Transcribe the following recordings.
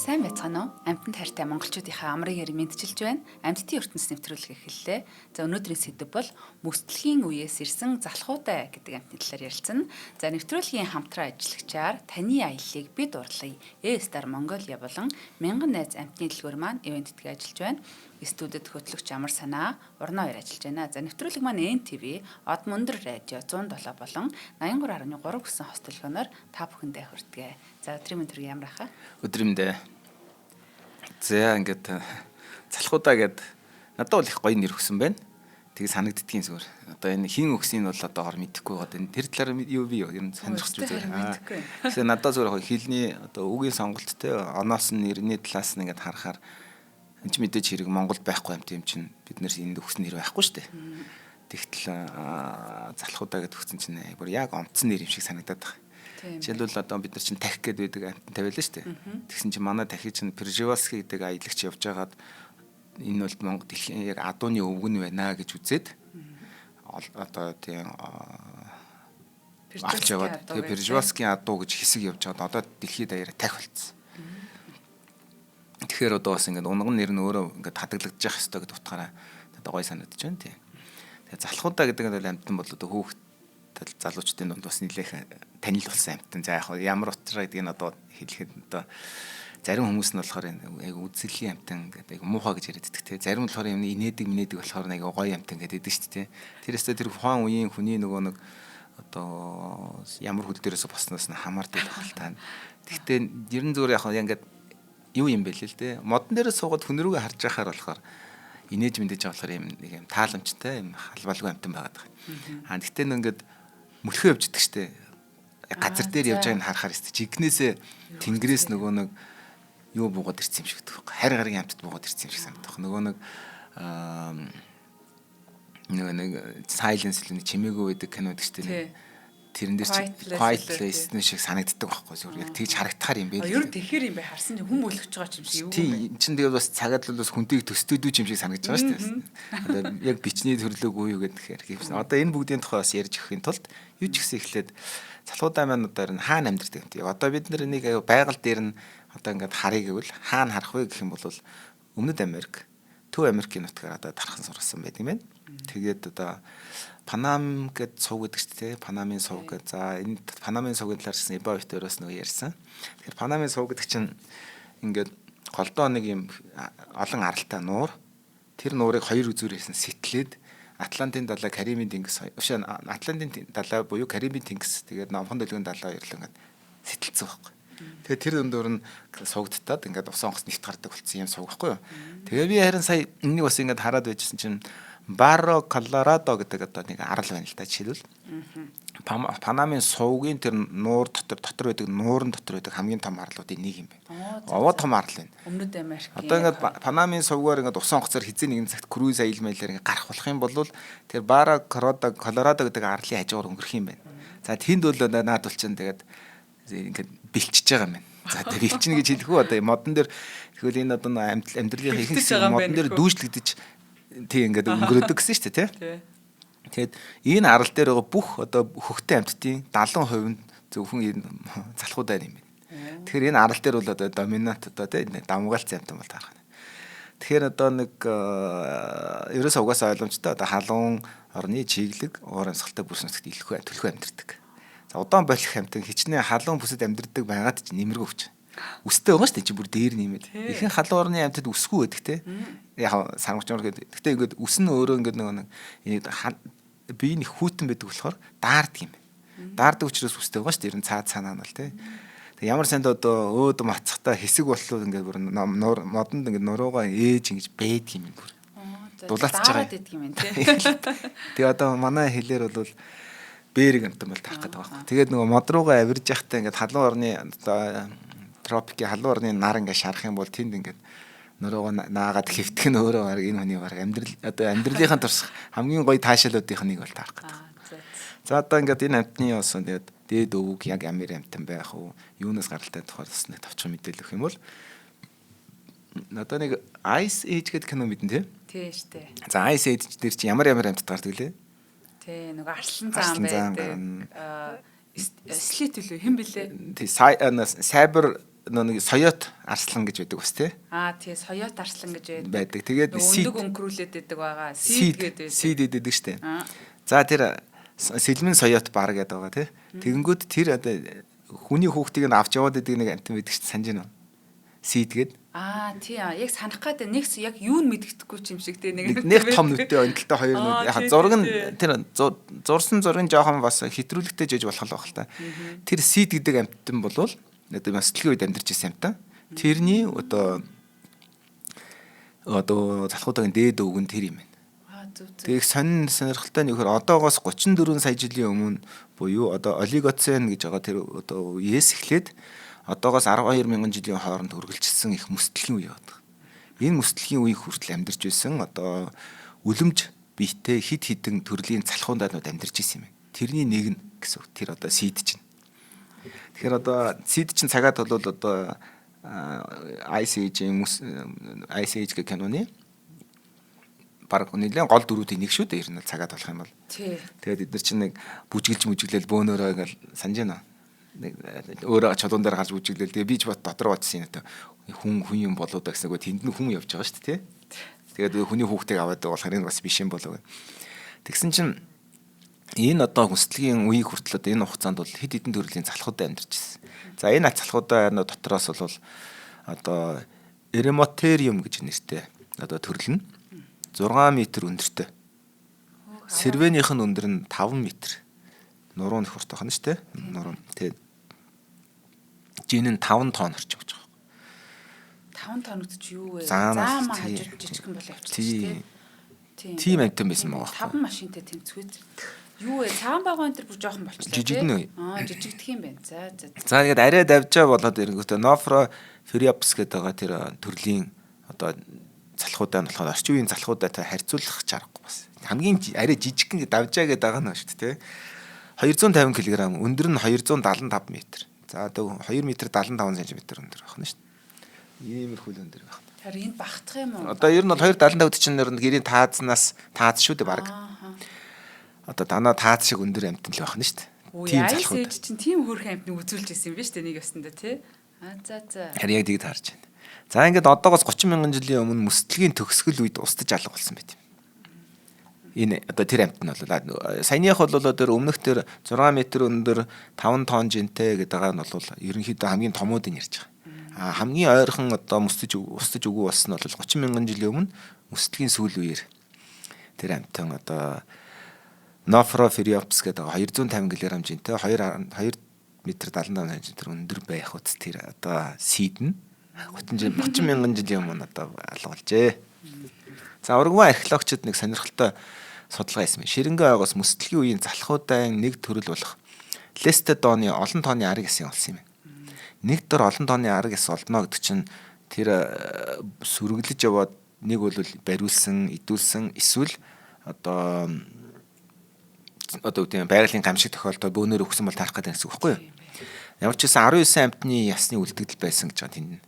Сайн байцгаана уу? Амьтанд хайртай монголчуудынхаа амрыг ярь мэндчилж байна. Амьтдын ертөнц нэвтрүүлэг эхэллээ. За, өнөөдрийн сэдэв бол мөсдлөгийн үеэс ирсэн залхуудай гэдэг амьтны талаар ярилцана. За, нэвтрүүлгийн хамтран ажиллагчаар таны аяллыг бид урлая. E-Star Mongolia болон Мянган найз амьтны дэлгүүр маань ивээн тэтгэж ажиллаж байна. Студид хөтлөгч Амар Санаа, Урнаа хоёр ажиллаж байна. За, нэвтрүүлэг маань NTV, Од Мөндөр радио 107 болон 83.3 гэсэн хост телефоноор та бүхэндээ хүртгээ. За, өдрийн мэнд хүргэе, ямар ахаа? Өдрийн мэнд. За, ингээд залхуудаа гэд надад бол их гоё нэр өгсөн байна. Тэгээ санагддгийн зүгээр. Одоо энэ хин өгсөнийг бол одоогор мэдэхгүй байгаа. Энэ тэр талаар юу би ер нь сонирхож үзээ. Тэгэхээр надад зүгээр хэлний одоо үгийн сонголт те, оноос нь, нэрний талаас нь ингээд харахаар энэ ч мэдээж хэрэг Монголд байхгүй юм тийм чинь бид нэр энд өгсөн нэр байхгүй шүү дээ. Тэгтэл залхуудаа гэд өгсөн чинь бүр яг онцсон нэр юм шиг санагдаад байна. Жишээлбэл, одоо бид нар чинь тахь гэд байдаг амьтан тавиалаа шүү дээ. Тэгсэн чинь манай тахийг чинь Пржевальский гэдэг аялагч явж байгаад энэ бол Монгол дэлхийн яг адууны өвгөн байна гэж үзээд одоо тийм авч яваад, тэгээ Пржевальскийн адуу гэж хэсэг явж байгаад одоо дэлхийд даяараа тахь болцсон. Тэгэхээр одоо бас ингээд унган нэр нь өөрөө ингээд хадгалагдчих ёстой гэдэг утгаараа одоо гой санагдаж байна тийм. Тэгээ залхуудаа гэдэг нь бол амьтан бол одоо хүүхд залуучдын дунд бас нэлээх танил болсон амьтан. За, яг ямар утгаар гэдгийг нь одоо хэлэхэд одоо зарим хүмүүс нь болохоор яг үзэсгэлэнний амьтан гэдэг, айгу муухай гэж яриад байдаг те. Зарим нь болохоор юм инээдэг минээдэг болохоор айгу гоё амьтан гэдэг шүү дээ. Тэр өстой тэр ухаан үеийн хүний нөгөө нэг одоо ямар хөл дээрээс босноос нь хамаардаг байх л та. Гэхдээ ер нь зүгээр яг ингээд юу юм бэ л л те. Модон дээрээ суугаад хүн рүүгээ харж байхаар болохоор инээж мэдээж байгаа болохоор юм нэг юм тааламжтай, юм халбалгүй амьтан байгаад байгаа. Аа, тэгтээ нэг ингээд мөлхөө явж идэг штэ. Газар дээр явж байгааг нь харахаар өстэй. Жигнэсээ тэнгэрээс нөгөө нэг юу буугаад ирсэн юм шиг гэдэг. Хайр гарагийн амьтад буугаад ирсэн юм шиг санагдах. Нөгөө нэг silence л нэг чимээгүй байдаг кино гэдэг штэ. Тэрэн дээр чи Quiet Place шиг санагддаг байхгүй зүгээр яг тэгж харагдахаар юм бэ. Ер нь тэгэхэр юм бэ, харсан чинь хүн мөлөж байгаа юм шиг юу юм бэ? Тийм чин тэгээд бас цагаат л бас хүнтийг төстөөдүү юм шиг санагдаж байгаа шүү дээ. Одоо яг бичний төрлөөгүй юу гэхээр гэвсэн. Одоо энэ бүгдийн тухай бас ярьж өгөхийн тулд юу ч гэсэн эхлээд залхуудаа маань одоо энэ хаана амьдардаг юм те. Одоо бид нар нэг байгаль дээр нь одоо ингээд харъя гэвэл хаана харах вэ гэх юм бол Өмнөд Америк, Төв Америкийн нутгаар одоо тархан сургасан байдаг юм байна. Тэгээд одоо Панам гэд суг гэдэг чинь те, Панамын суг гэд. За, энэ Панамын сугийн талаар гэсэн Эба Виктороос нөгөө ярьсан. Тэгэхээр Панамын суг гэдэг чинь ингээд голдоо нэг юм олон аралтай нуур. Тэр нуурыг хоёр үзүүрээс нь сэтлээд Атлантын далай, Карибын тэнгис, өшөө Атлантын далай буюу Карибын тэнгис, тэгээд Номхон дэлгүүн далай хоёрлоо ингээд сэтэлцэн байхгүй. Тэгээд тэр өндөр нь суугдтаад ингээд усан онгоц нэвт гардаг болсон юм сууг байхгүй юу. Тэгээ би харин сая энэнийг бас ингээд хараад байжсэн чинь Барро Колорадо гэдэг одоо нэг арал байна л да, жишээлбэл. Панамын сувгийн тэр нуур дотор байдаг, нуурын дотор байдаг хамгийн том арлуудын нэг юм байна. Овоо том арал байна. Өмнөд Америк. Одоо ингээд Панамын сувгаар ингээд усан онгоцоор хэзээ нэгэн цагт круиз аялал маялаар ингээд гарах болох юм бол тэр Барро Колорадо гэдэг арлын хажуугаар өнгөрөх юм байна. За, тэнд бол наад бол чинь тэгээд ингээд бэлчиж байгаа юм байна. За, тэр бэлчнэ гэж хэлэх үү, одоо модон дээр тэгвэл энэ одоо амьдралын ихэнх модон дээр дүүжлэгдэж тий ингээд өнгөрөөдөг гэсэн шүү дээ тий. Тэгээд энэ арал дээр байгаа бүх одоо хөхтөн амьтдын 70% нь зөвхөн энэ залхуудаа юм байна. Тэгэхээр энэ арал дээр бол одоо доминант, одоо тий давмгаалцсан амьтан бол таарах. Тэгэхээр одоо нэг ерөөсөө угаасаа ойлгомжтой, одоо халуун орны чиглэг уур амьсгалтай бүс нутагт илүү төлхөө амьдардаг. За, удаан болох амьтан хичнээн халуун бүсэд амьдардаг байгаад ч нэмэргүй хүч. Үстэй байгаа шүү дээ чи бүр дээр нэмээд. Ихэнх халуун орны амьтад үсгүй байдаг те. Яг сармагч мөр гэдэг. Гэтэ ингээд үс нь өөрөө ингээд нөгөө нэг бие нь хүйтэн байдаг болохоор даардаг юм байна. Даардаг учраас үстэй байгаа шүү дээ. Ер нь цаад цанаа нь бол те. Тэг ямар санд одоо өөд мацхтаа хэсэг боллоо ингээд бүр модонд ингээд нуруугаа ээж ингэж бэд юм бүр. Дулаацж байгаа гэдэг юм тий. Тэгээ одоо манай хэлээр бол бэрэг амтан бол тарах гэдэг байгаа. Тэгээд нөгөө мод руугаа авирж явахдаа ингээд халуун орны одоо тропикийн халуун орны нар ингээд шарах юм бол тэнд ингээд нуруугаа наагаад хэвтэх нь өөрөө баг энэ хүний баг амьдрал одоо амьдралынхаа турших хамгийн гоё таашаалуудынх нэг бол таарах гэдэг. За, одоо ингээд энэ амтны бас тэгээд дээд өвөг яг ямар амтан байх уу? Юунаас гаралтай тухай бас нэг товчхон мэдээлэл өгөх юм бол одоо нэг Ice Age гэдэг кино мэднэ тий? Тий штэ. За, Ice Age дээр чи ямар ямар амьтад гардаг лээ? Тий, нөгөө арслан заан байдаг. Слит үлээ хэн блэ? Тий, saber нэг соёот арслан гэж байдаг бас тий. Аа тий, соёот арслан гэж байдаг. Тэгээд өндөг өнгөрүүлээд байдаг байгаа. Сид гэдэг. Сид гэдэг штэ. За тэр сэлмэн соёот бар гэдэг байгаа тий. Тэгэнгүүт тэр одоо хүний хүүхдийг нь авч яваад байдаг нэг амтан байдаг штэ, санаж байна уу? Сид гээд. Аа тий, яг санах гээд нэг яг юу нь мэддэхгүй ч юм шиг тий нэг нэг том нүдтэй онтолтой хоёр нүд. Яг зураг нь тэр зурсан зургийн жоохон бас хэтрүүлэгтэй жиж болох л байх л та. Тэр сид гэдэг амтан болвол одоо мэтлэгийн үед амьдарч ирсэн амтан. Тэрний одоо залхуудагийн дээд өвг нь тэр юм байна. Тэгээ их сонин сонирхолтой нь юу гэхээр одоогоос 34 сая жилийн өмнө буюу одоо олигоцен гэж байгаа тэр одоо үеэс эхлээд одоогоос 12 мянган жилийн хооронд үргэлжилсэн их мөсдлөгийн үе байдаг. Энэ мөсдлөгийн үеийн хүртэл амьдарч байсан одоо үлэмж биетэй хид хідэн төрлийн залхуундаанууд амьдарч ирсэн юм байна. Тэрний нэг нь гэсэн үг. Тэр одоо сид чинь. Тэгэхээр одоо сид чинь цагаад бол одоо Ice Age-ийн Ice Age гэх киноны баг нэлээд гол дөрүүдийн нэг шүү дээ. Ер нь цагаад болох юм бол. Тий. Тэгээд эдгээр чинь нэг бүжгэлж мүжиглэл бөөнөрөө ингээл санаж байна. Нэг өөрөө чулуун дээр гарч бүжиглэл. Тэгээ би ч бот дотор бодсон юм та хүн хүн юм болоо да гэсэн үг. Тэнд нь хүн явж байгаа шүү дээ, тий. Тэгээд хүний хүүхдийг аваад болохоор энэ бас биш юм болов. Тэгсэн чинь энэ одоо хүсэлгийн үеийг хүртэл одоо энэ хугацаанд бол хэд хэдэн төрлийн залхуудаа амьдарч ирсэн. За энэ залхуудаа дотроос бол одоо эремотериум гэж нэртэй одоо төрөл нь 6 м өндөртэй. Сэрвэнийх нь өндөр нь 5 м. Нуруу нь хурт байна шүү дээ. Нуруу. Тэгээд жин нь 5 тонн орчим гэж байгаа. 5 тонн гэдэг чи юу вэ? Заа маа хажууд жижигхэн болоо явчихсан шүү дээ. Тийм. Тийм амтан байсан байгаа байхгүй. 5 машинтай тэмцвэт. Юу вэ? Цагаан багын энэ төр бүр жоохон болчихлоо. Жижигдэн үү? Аа, жижигдэх юм байна. За за. За тэгээд арай давжаа болоод ирэнгүүтээ Нофро Фериопс гэдэг байгаа тэр төрлийн одоо залхуудаа нь болохоор орчин үеийн залхуудаатай харьцуулах чаргагүй бас. Хамгийн арай жижигхэн давжаа гэдэг байгаа нь шүү дээ. 250 кг, өндөр нь 275 м. За одоо 2 м 75 см өндөр байх нь шүү дээ. Иймэрхүү л өндөр байх. Тэр энд багтах юм уу? Одоо ер нь бол 275 чинь нэр гэрийн таазнаас тааз шүү дээ баг. Одоо данаа тааз шиг өндөр амтан л байх нь шүү дээ. Тийм залхууд. Чинь тийм хөөрхөн амтныг үзүүлж ирсэн юм биш үү нэг ёсондоо тий. Аа за за. Харин яг тэгж харж байна. За ингээд одоогоос 30 мянган жилийн өмнө мөсдлөгийн төгсгөл үед устж алга болсон байт юм. Энэ одоо тэр амт нь бол саяных бол тэр өмнөх тэр 6 м өндөр 5 тонн жинтэй гэдэг байгаа нь бол ерөнхийдөө хамгийн томуудыг ярьж байгаа. А хамгийн ойрхон одоо мөсдөж устж үгүй болсон нь бол 30 мянган жилийн өмнө мөсдлөгийн сүүл үеэр тэр амтан одоо Нофрофериопс гэдэг 250 кг жинтэй 2 2 м 75 см өндөр байх үст тэр одоо сид нь 30 мянган жилийн өмнө одоо алга болжээ. За Уругвай археологчид нэг сонирхолтой судалгаа хийсэн. Ширэнгэн ойгоос мөсдлөгийн үеийн залхуудаан нэг төрөл болох Лестедоны олон тооны арга ясын олсон юм. Нэг дор олон тооны арга яс олдно гэдэг чинь тэр сүргэлж яваад нэг бол бариулсан, идүүлсэн эсвэл одоо гэдэг байгалийн гамшиг тохиолдолд бөөнөр өгсөн бол таарах гэдэг гэсэн үг байхгүй юу? Ямар ч байсан 19 амьтны ясны үлдэгдэл байсан гэж байгаа тэнд.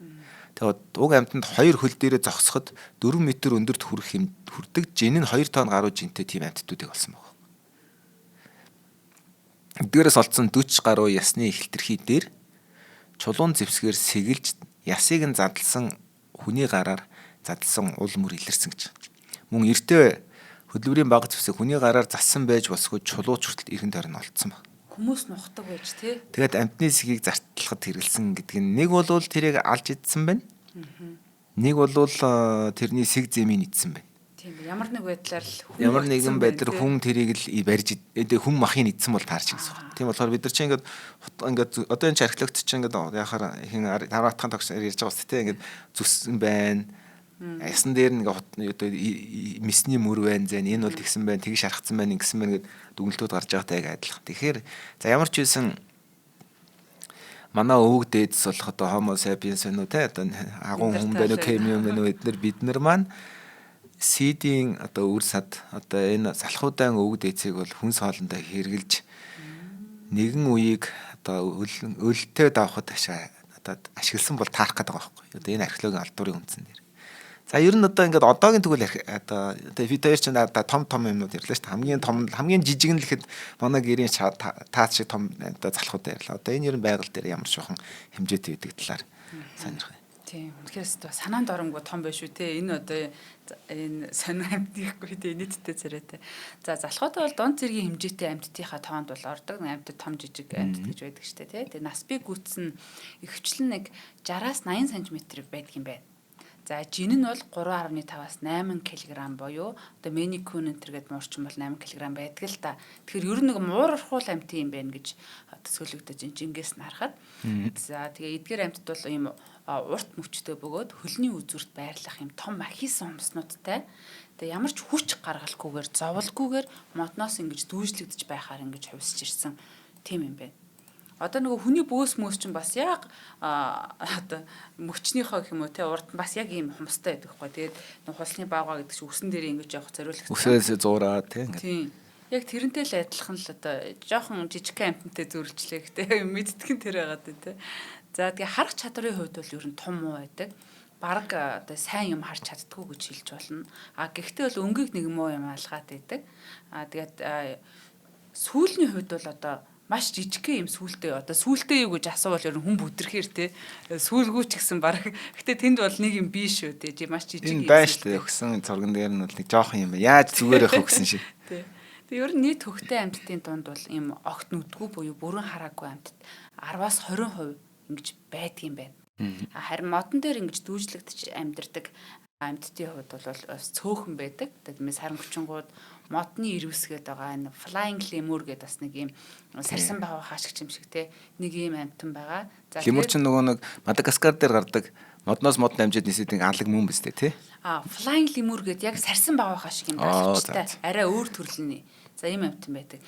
Тэгээд уг амьтанд хоёр хөл дээрээ зогсоход 4 м өндөрт хүрэх юм хүрдэг жин нь 2 тонн гаруй жинтэй тийм амьтдуудыг олсон байна. Эдгээрээс олдсон 40 гаруй ясны хилтерхий дээр чулуун зэвсгээр сэгэлж ясыг нь задлсан хүний гараар задлсан ул мөр илэрсэн гэж. Мөн эртээ хөдөлмөрийн бага зэвсэг хүний гараар зассан байж болсгүй чулууч хүртэл эргэн тойрон олдсон баг. Хүмүүс нухдаг байж тий. Тэгээд амьтны сэгийг зартлахад хэрэглэсэн гэдэг нь нэг бол тэрийг алж идсэн байна. Нэг бол тэрний сэг зэмийг идсэн байна. Тийм ямар нэг байдлаар л хүн ямар нэгэн байдлаар хүн тэрийг л барьж хүн махыг идсэн бол таарч гэсэн үг. Тийм болохоор бид нар чинь ингээд ингээд одоо энэ археологч чинь ингээд яхаар хин тараатхан тогш ярьж байгаа үст те ингээд зүссэн байна. Ясан дээр нэг одоо мисний мөр байна зэн энэ бол тэгсэн байна тэгш шархацсан байна ингэсэн байна гэд дүгнэлтүүд гарч байгаатай яг адилхан. Тэгэхээр за ямар ч байсан манай өвөг дээдс болох одоо Homo sapiens байна уу те одоо агуун хүн байна уу кемиум байна уу эднэр бид нар маань CD-ийн одоо үр сад одоо энэ залхуудаан өвөг дээдсийг бол хүн соолондоо хэрэгжилж нэгэн үеийг одоо өлтөө давхад одоо ашигласан бол таарах гэдэг байгаа байхгүй. Одоо энэ археологийн алдрын үндсэн дээр. За ер нь одоо ингээд одоогийн тэгвэл одоо бид хоёр чинь одоо том том юмнууд ярьлаа шүү дээ. Хамгийн том хамгийн жижиг нь л гэхэд манай гэрийн таац шиг том одоо залхуудаа ярьлаа. Одоо энэ ер нь байгаль дээр ямар шухан хэмжээтэй байдаг талаар Сонирхол. Тийм. Үнэхээр санаанд оромгүй том байх шүү те. Энэ одоо энэ сонин амьд гэхгүй те. Нийтдээ царайтай. За залхуутай бол дунд зэргийн хэмжээтэй амьдтынхаа тоонд бол ордог. Амьтад том жижиг амьтад гэж байдаг шүү те. Тэгээ нас бий гүйтсэн ихэвчлэн нэг 60-аас 80 см байдаг юм байна. За жин нь бол 3.5-аас 8 кг буюу одоо Мэникүн энэ төр гээд муурчин бол 8 кг байдаг л та. Тэгэхээр ер нь нэг муурархуул амьтан юм байна гэж төсөөлөгдөж энэ жингээс нь харахад. За тэгээ эдгээр амьтад бол ийм урт мөчтэй бөгөөд хөлний үзүүрт байрлах юм том махисан хумснуудтай. Тэгээ ямар ч хүч гаргалгүйгээр зовлгүйгээр модноос ингэж дүүжлэгдэж байхаар ингэж хувьсч ирсэн тийм юм байна. Одоо нөгөө хүний бөөс мөөс чинь бас яг одоо мөчнийхөө гэх юм уу те урд нь бас яг ийм хумстай байдаг хгүй. Тэгээд нөгөө хулсны баавга гэдэг чинь үсэн дээр ингэж явах зориулагдсан. Үсээс зуураа те ингээд. Тийм. Яг тэрнтэй л адилхан л одоо жоохон жижигхэн амьтантай зөрөлчлээ гэхдээ мэдтгэн тэр байгаад байна те. За тэгээ харах чадрын хувьд бол ер нь том муу байдаг. Бараг одоо сайн юм харж чаддгүй гэж хэлж болно. А гэхдээ бол өнгийг нэг муу юм алгаад байдаг. А тэгээд сүүлний хувьд бол одоо маш жижигхэн юм сүултээ одоо сүултээ юу гэж асуувал ер нь хүн бүдрэхээр те сүулгүй ч гэсэн бараг гэтээ тэнд бол нэг юм биш шүү те маш жижиг юм байна шүү дээ өгсөн зурган дээр нь бол нэг жоохон юм яаж зүгээр явах өгсөн шиг те. Тэгээ ер нь нийт хөхтэй амьтдын дунд бол ийм огт нүдгүй буюу бүрэн хараагүй амьтад 10-аас 20% ингэж байдгийм байна. Харин модон дээр ингэж дүүжлэгдэж амьдардаг амьтдын хувьд бол бас цөөхөн байдаг. Тэгээд саран хүчингууд модны ирвэс гэдэг байгаа энэ flying lemur гэдэг бас нэг ийм сарсан багаа хаашигч юм шиг те нэг ийм амьтан байгаа. За лемур чинь нөгөө нэг Мадагаскар дээр гардаг модноос мод амжид нисэдэг алаг мөн биз дээ тий. А flying lemur гэдэг яг сарсан багаа хаашиг юм даалгавчтай. Арай өөр төрлийн. За ийм амьтан байдаг.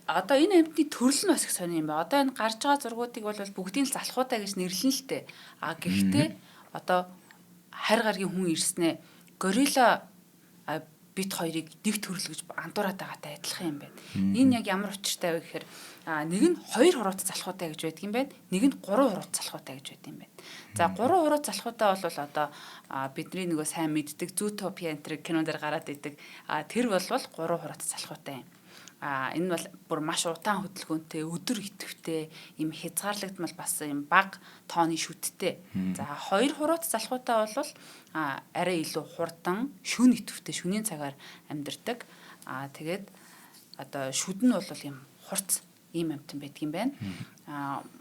Одоо энэ амьтны төрөл нь бас их сони юм ба. Одоо энэ гарч байгаа зургуудыг бол бүгдийг л залхуутай гэж нэрлэн л дээ. А гэхдээ одоо харь гаргийн хүн ирснээ горилла бит хоёрыг нэг төрөл гэж андуураад байгаатай адилхан юм байна. Энэ яг ямар учиртай вэ гэхээр нэг нь 2 хуруут залхуутай гэж байдаг юм байна. Нэг нь 3 хуруут залхуутай гэж байдаг юм байна. За 3 хуруут залхуутай бол одоо бидний нөгөө сайн мэддэг Zootopia энэ кинон дээр гараад идэг. Тэр бол 3 хуруут залхуутай юм. Энэ бол бүр маш удаан хөдөлгөөнтэй, өдөр идэвхтэй, юм хязгаарлагдмал бас юм баг тооны шүттэй. За 2 хуруут залхуутай бол арай илүү хурдан, шүн идэвхтэй, шүнийн цагаар амьдардаг. Тэгээд одоо шүд нь бол юм хурц ийм амьтан байдаг юм байна.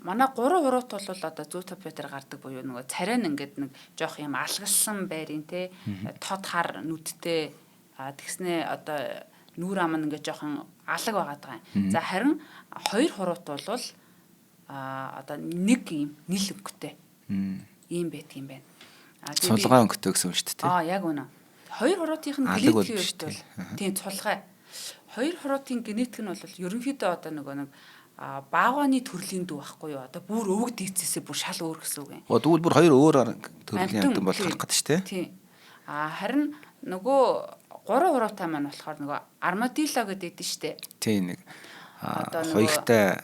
Манай 3 хуруут бол одоо Zootopia дээр гардаг буюу нөгөө царай нь ингээд нэг жоох юм алгалсан байрын те тод хар нүдтэй тэгснээ одоо нүүр ам нь ингээд жоохон алаг байгаад байгаа юм. За харин 2 хуруут бол одоо нэг юм нил өнгөтэй. Ийм байдаг юм байна. Цулгай өнгөтэй гэсэн үг шүү дээ. Яг үнэ. 2 хуруутынх нь генетикийн хувьд бол тийм цулгай. 2 хуруутын генетик нь бол ерөнхийдөө одоо нөгөө нэг баагааны төрлийн дүү байхгүй юу? Одоо бүр өвөг дийцээсээ бүр шал өөр гэсэн үг юм. Тэгвэл бүр хоёр өөр төрлийн амьтан болох гэдэг шүү дээ. Тийм. Харин нөгөө 3 хуруутаа маань болохоор нөгөө армадило гэдэг идэв штэ. Тийм нэг хоёртай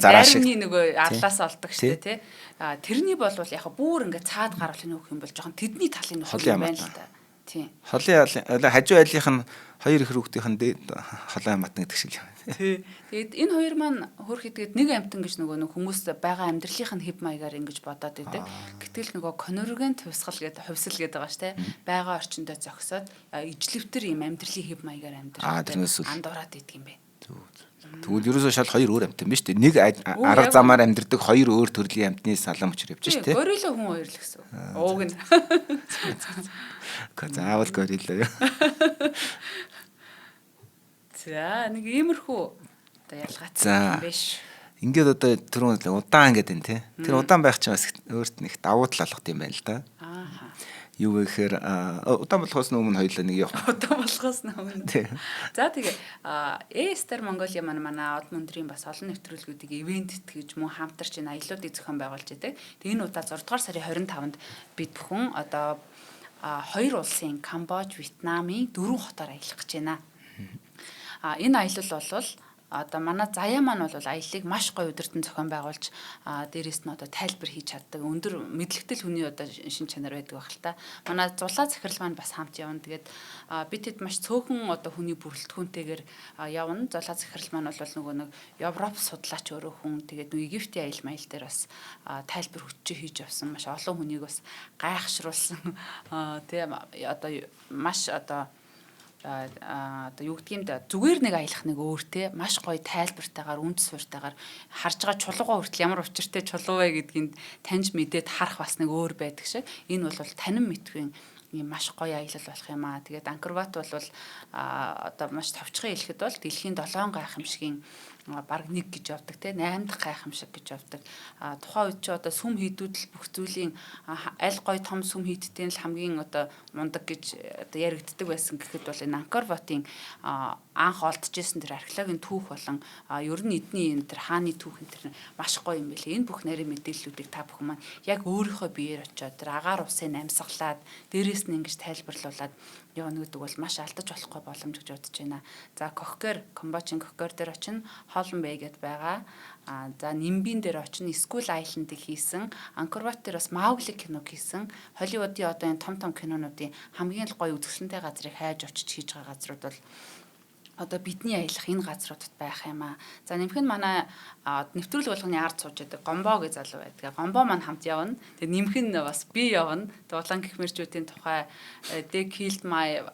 зараа шиг нөгөө арлаас олдог штэ тий. Тэрний бол яг бүр ингээ цаад гарвал нөөх юм бол жоохон тэдний талын нөх юм байна л да. Тийм. Холын хажуу айлынх нь хоёр их хүүхдийнх нь холон амтан гэдэг шиг юм. Тий. Тэгээд энэ хоёр маань хөрх идэхэд нэг амтан гэж нөгөө нэг хүмүүс байгаа амьдралынх нь хэв маягаар ингэж бодоод идэг. Гэтэл нөгөө конорген хувьсгал гэдэг хувьсэл гэдэг байгаа шүү дээ. Байгаа орчиндөө зогсоод ижлэвтер юм амьдралын хэв маягаар амьдрах. Андуураад идэг юм байна. Тэгвэл ерөөсөө шал хоёр өөр амьтан биш үү? Нэг арга замаар амьдардаг хоёр өөр төрлийн амьтны салан учир явж шүү дээ. Горилла хүн хоёр л гэсэн. Ууг нь. Заавал горилла юу. За нэг иймэрхүү одоо ялгаатай юм биш. Ингээд одоо түрүүн удаан гэдэг нь тий. Тэр удаан байх чинь бас өөрт нэг давуу тал алгах юм байна л да. Ааха. Юу вэ гэхээр удаан болохоос өмнө хоёулаа нэг явах. Удаан болохоос өмнө. За тэгээ A-Star Mongolia манай од мөндрийн бас олон нэвтрүүлгүүдийг ивент гэж мөн хамтарч энэ аяллуудыг зохион байгуулж байдаг. Тэгээ энэ удаа 6 дугаар сарын 25-нд бид бүхэн одоо хоёр улсын Камбож, Вьетнамын 4 хотоор аялах гэж байна. Энэ аялал бол Одоо манай заяа маань бол аяллыг маш гоё удирдан зохион байгуулж, дээрээс нь одоо тайлбар хийж чаддаг өндөр мэдлэгтэл хүний одоо шин чанар байдаг байх л та. Манай зулаа захирал маань бас хамт явна. Тэгээд бид тэд маш цөөхөн одоо хүний бүрэлдэхүүнтэйгээр явна. Зулаа захирал маань бол нөгөө нэг Европ судлаач өөрөө хүн. Тэгээд нөгөө Египтийн аялал маял дээр бас тайлбар хүчээ хийж явсан. Маш олон хүнийг бас гайхшруулсан. Тийм одоо маш одоо одоо юу гэдгийг юм да, зүгээр нэг аялах нэг өөр те, маш гоё тайлбартайгаар, үнд сууртайгаар харж байгаа чулуугаа хүртэл ямар учиртай чулуу вэ гэдгийг таньж мэдээд харах бас нэг өөр байдаг шиг. Энэ бол танин мэдхүйн ийм маш гоё аялал болох юм аа. Тэгээд Ангкор Ват бол одоо маш товчхон хэлэхэд бол дэлхийн 7 гайхамшигын бараг нэг гэж явдаг те, 8 дахь гайхамшиг гэж явдаг. А тухайн үед чи одоо сүм хийдүүд л бүх зүйлийн аль гоё том сүм хийдтэй л хамгийн одоо мундаг гэж одоо яригддаг байсан гэхэд бол энэ Ангкор Ватын анх олдож исэн тэр археологийн түүх болон ер нь эдний энэ тэр хааны түүх энэ тэр маш гоё юм билээ. Энэ бүх нарийн мэдээллүүдийг та бүхэн маань яг өөрийнхөө биеэр очиод тэр агаар усын амьсгалаад, дээрээс нь ингэж тайлбарлуулад явна гэдэг бол маш алдаж болохгүй боломж гэж бодож байна. За, Кох Кер, Камбожийн Кох Кер дээр очино, Холон Бэй гэд байгаа. А за, Нимбин дээр очино, Skull Island-ыг хийсэн. Ангкор Ват дээр бас Маугли киног хийсэн. Холливуудын одоо энэ том том кинонуудын хамгийн л гоё үзэсгэлэнтэй газрыг хайж очиж хийж байгаа газрууд бол одоо бидний аялах энэ газруудад байх юм аа. За, нэмэх нь манай нэвтрүүлэг болгоны ард сууж байдаг Гомбо гэж залуу байдаг. Гомбо маань хамт явна. Тэгээ нэмэх нь бас би явна. Тэгээ улаан гихмэрчүүдийн тухай They killed my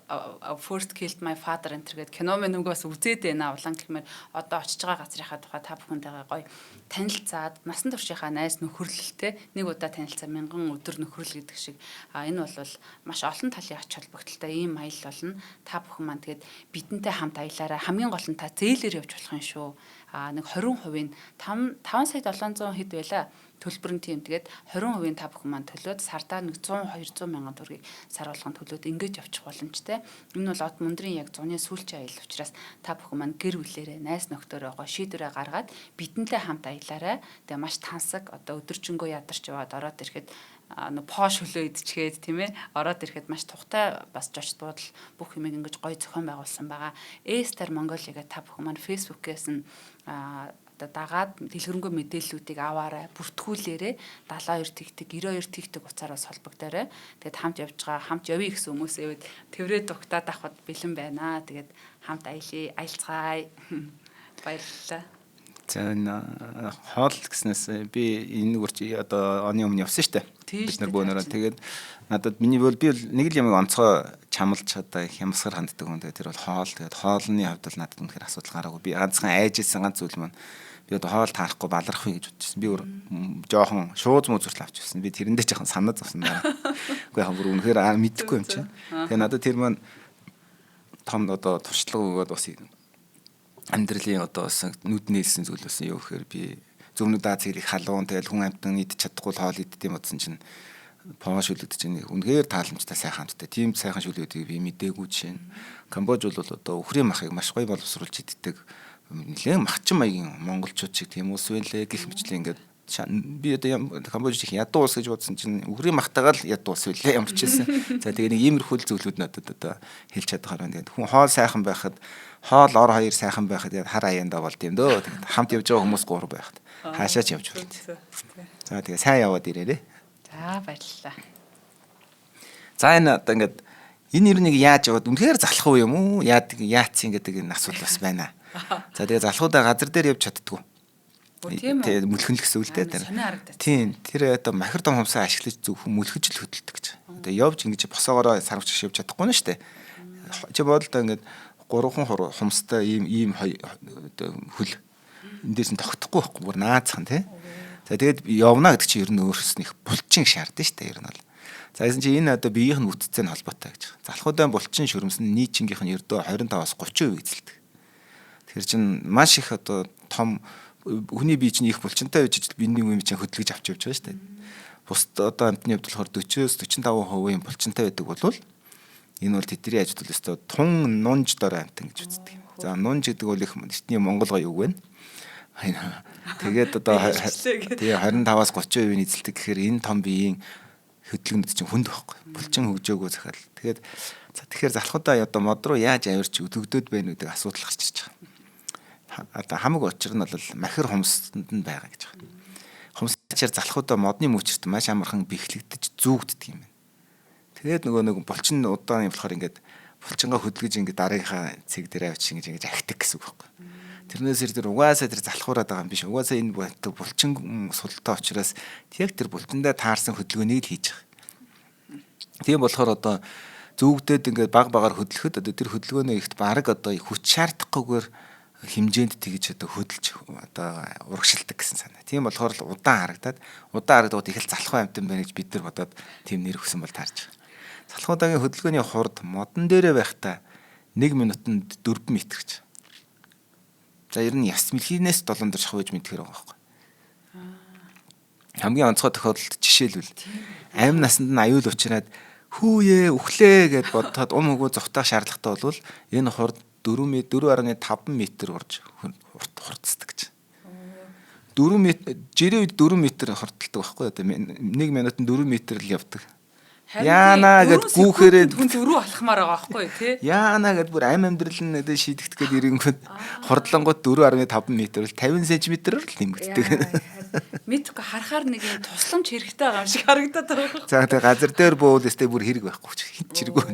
first killed my father энэ гэдэг кино мэн нөгөө бас үзээд байна. Улаан гихмэр одоо очиж байгаа газрынхаа тухай та бүхэнтэйгээ гоё танилцаад, насан туршийнхаа найз нөхөрлөлтэй, нэг удаа танилцаа мянган өдөр нөхөрлөл гэдэг шиг, энэ бол маш олон талын ач холбогдолтой ийм аялал болно. Та бүхэн маань тэгээд бидэнтэй хамт аялаарай. Хамгийн гол нь та зээлээр явж болох юм шүү. А нэг 20%-ийн 5 5 сая 700 хэд байла төлбөр нь тийм. Тэгээд 20% та бүхэн маань төлөөд сардаа нэг 100 200 мянган төгрөгийг сар болгон төлөөд ингэж явчих боломжтой. Энэ бол од мөндрийн яг зуны сүүлчийн аялал учраас та бүхэн маань гэр бүлээрээ, найз нөхдөөрөө шийдвэрээ гаргаад бидэнтэй хамт аялаарай. Тэгээ маш тансаг, одоо өдөржингөө ядарч яваад ороод ирэхэд нөө пош хөлөө идчихээд, тийм ээ, ороод ирэхэд маш тухтай бас зочид буудал бүх юмыг ингэж гоё зохион байгуулсан байгаа. A-Star Mongolia-га та бүхэн маань Facebook-ээс нь одоо дагаад дэлгэрэнгүй мэдээллүүдийг аваарай, бүртгүүлээрэй. 72 тэгтэг 92 тэгтэг утсаар бас холбогдоорой. Тэгээд хамт явж байгаа, хамт явъя гэсэн хүмүүсээ тэврээ дугтаад авахд бэлэн байна. Тэгээд хамт аялъя, аялцгаая. Баярлалаа. За, энэ хоол гэснээс би энэ нүгэр чи одоо оны өмнө явсан шүү дээ. Бид нар бөөнөрөө тэгээд надад миний бол би бол нэг л юмыг онцгой чамлж одоо хямсгар ханддаг хүн. Тэгээд тэр бол хоол. Тэгээд хоолны хувьд бол надад үнэхээр асуудал гараагүй. Би ганцхан айж исэн ганц зүйл маань би одоо хоол таарахгүй баларх вэ гэж бодчихсон. Би өөр жоохон шууз мууз хүртэл авч ирсэн. Би тэрэндээ жоохон санаа зовсон даа. Үгүй яг бүр үнэхээр мэдэхгүй юм чинь. Тэгээ надад тэр маань том одоо туршлага өгөөд бас амьдралын одоо бас нүд нээлсэн зүйл болсон юу гэхээр би зөвнөд Азийг их халуун, тэгэл хүн амьтан идчих чадахгүй хоол иддэг юм бодсон чинь фо шүлэгдэж чинь үнэхээр тааламжтай, сайхан амттай. Тийм сайхан шүлгүүдийг би мдээгүй жишээ нь. Камбож бол одоо үхрийн махыг маш гоё боловсруулж иддэг. Нэлээд махчин маягийн монголчууд шиг тийм улс байлээ гэх мэтлээ ингээд би одоо Камбож их ядуу улс гэж бодсон чинь үхрийн махтайгаа л ядуу улс байлээ ямар ч байсан. За, тэгээ нэг иймэрхүү зүйлүүд надад одоо хэлж чадахаар байна. Тэгээд хүн хоол сайхан байхад, хоол ор хоёр сайхан байхад яг хар аяандаа болд юм дөө. Тэгээд хамт явж байгаа хүмүүс гурав байхад хаашаа ч явж болно. За, тэгээ сайн яваад ирээрээ. За, баярлалаа. За, энэ одоо ингээд энэ ер нь яаж яваад үнэхээр залах уу юм уу? Яадаг яатсын гэдэг энэ асуудал бас байна. За, тэгээ залхуудаа газар дээр явж чаддгүй. Тийм үү? Тэгээ мөлхөн л гэсэн үг л дээ. Тэр. Тийм, тэр одоо махир том хумсаа ашиглаж зөвхөн мөлхөж л хөдөлдөг гэж. Одоо явж ингэж босоогоороо сарвч явж чадахгүй нь шүү дээ. Чи бодлоо ингээд гурван хумстай ийм ийм одоо хөл энэ дээрс нь тогтохгүй байхгүй, бүр наацхан тий. За, тэгээд явна гэдэг чинь ер нь өөрөөс нь их булчин шаардсан шүү дээ ер нь бол. За, гэсэн чинь энэ одоо биеийнх нь бүтцээ нь холбоотой гэж. Залхуудаан булчин шүрмсэн нийчингийнх нь ердөө 25-аас 30% эзэлдэг. Тэгэхээр чин маш их одоо том хүний бие чинь их булчинтай байж биений юм чинь хөдөлгөж авч явж байгаа шүү дээ. Бусд одоо амьтны хувьд болохоор 40-оос 45% булчинтай байдаг болвол энэ бол тэдний ажид бол өстой тун нунж дор амьтан гэж үздэг юм. За, нунж гэдэг бол их эртний монгол гоё үг байна. Тэгээд одоо тэгээ 25-аас 30% эзэлдэг гэхээр энэ том биеийн хөдөлгөөнд чинь хүнд байхгүй. Булчин хөгжөөгөө захиал. Тэгээд за, тэгэхээр залхуудаа одоо мод руу яаж авирч өдөгдөөд байна гэдэг асуудал гарч ирж байгаа. Одоо хамаг учир нь бол махир хумсанд нь байгаа гэж байна. Хумс ачаар залхуудаа модны мөчөрт маш амархан бэхлэгдэж зүүгддэг юм байна. Тэгээд нөгөө нэг булчин удаан юм болохоор ингээд булчингаа хөдөлгөж ингээд дараагийнхаа цэг дээр авчиж ингэж ингэж ахдаг гэсэн үг байхгүй. Тэрнээс тэр угаасаа тэр залхуураад байгаа юм биш. Угаасаа энэ булчин султай учраас яг тэр булчиндаа таарсан хөдөлгөөнийг л хийж байгаа. Тийм болохоор одоо зүүгдээд ингээд баг багаар хөдлөхөд одоо тэр хөдөлгөөнөө ихт бараг одоо хүч шаардахгүйгээр хэмжээнд тэгж одоо хөдөлж одоо урагшилдаг гэсэн санаа. Тийм болохоор л удаан харагдаад удаан харагдаад их л залхуу амьтан байна гэж бид нар бодоод тийм нэр өгсөн бол таарч байгаа. Залхуудагийн хөдөлгөөний хурд модон дээрээ байхдаа 1 минутанд 4 м гэж. За ер нь яс мэлхийнээс 7 дор шахуу гэж мэдхээр байгаа байхгүй. Хамгийн онцгой тохиолдолд жишээлбэл амь насанд нь аюул учраад хүүе үхлээ гэд бодоход ум хөгөө зугтаах шаардлагатай бол энэ хурд 4.5 м урж хурцдаг гэж. 4 м жирийн үед 4 м хурдталдаг байхгүй одоо 1 минутанд 4 м л явдаг. Яана гэд гүүхээрээ хүн дөрөв алхмаар байгаа байхгүй тий. Яана гэд бүр амь амьдрал нь одоо шийдэгдэх гээд ирэнгүүт хурдлангууд 4.5 м бол 50 см л нэмэгддэг. Мэдгүй харахаар нэг юм тусламж хэрэгтэй байгаа юм шиг харагдаад байгаа. За тэгээ газар дээр буул өстэй бүр хэрэг байхгүй ч хин ч хэрэггүй.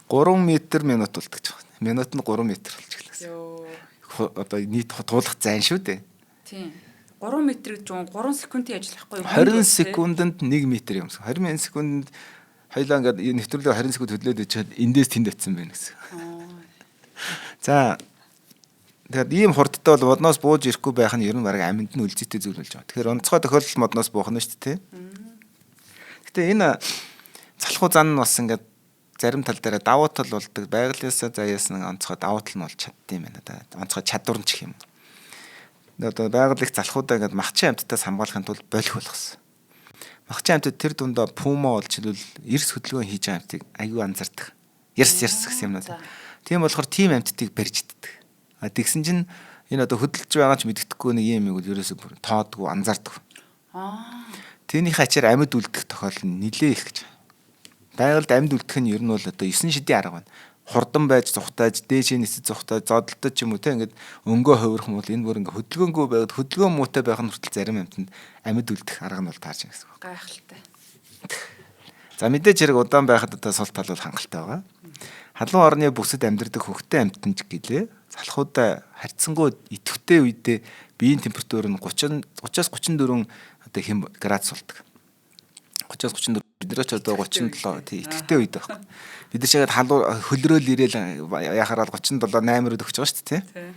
3 м минут болдог ч байна. Минутанд 3 м болж эхлэв. Одоо нийт туулах зайн шүү дээ. Тийм. 3 м гэж юм 3 секундын ажил байхгүй юу? 20 секундэд 1 м юмсан. 20 секундэд хоёлаа ингээд нэвтрүүлээ 20 секунд хөдлөөд ичээд эндээс тэнд очисон байх гэсэн. За тэгэхээр ийм хурдтай бол модноос бууж ирэхгүй байх нь ер нь бараг амьд нь үлзийтэй зүйл болж байгаа. Тэгэхээр онцгой тохиолдолд модноос буух нь шүү дээ. Гэтэ энэ залхуу зан нь бас ингээд зарим тал дээр давуу тал болдог. Байгалиасаа заяасан онцгой давуу тал нь болж чаддсан юм байна да. Онцгой чадвар нь ч гэх юм. Одоо байгаль их залхуудаа ингээд махчин амьтдаас хамгаалахын тулд болох болгосон. Махчин амьтад тэр дундаа пума болж хэлвэл эрс хөдөлгөөн хийж байгаа амьтыг аюу анзаардаг. Ярс ярс гэсэн юмнууд. Тийм болохоор тийм амьтдыг барьж иддэг. А тэгсэн чинь энэ одоо хөдөлж байгаа ч мэддэхгүй нэг юм юм бол ерөөсөө бүр тоодгүй анзаардаг. Тэрнийхээ ачаар амьд үлдэх тохиолдол нь нилээ их гэж. Байгальд амьд үлдэх нь ер нь бол одоо 9 шидийн арга байна. Хурдан байж зүхтааж, дээшээ нисэж зүхтааж, зодолтой ч юм уу те ингээд өнгөө хувирах юм бол энэ бүр ингээд хөдөлгөөнгүй байгаад хөдөлгөөн муутай байх нь хүртэл зарим амьтанд амьд үлдэх арга нь бол таарч байгаа гэсэн үг. Гайхалтай. За мэдээж хэрэг удаан байхад одоо сул тал бол хангалттай байгаа. Халуун орны бүсэд амьдардаг хөхтөн амьтан ч гэлээ. Залхуудаа харьцангуй идэвхтэй үедээ биеийн температур нь 30-аас 34 одоо хэм градус болдог. 30-аас 34 бид нар ч одоо 37 тий идэвхтэй үед байхгүй. Бид нар чигээд халуун хөлрөөл ирээл яхаарал 37 8 руу төгсөж байгаа шүү дээ тий.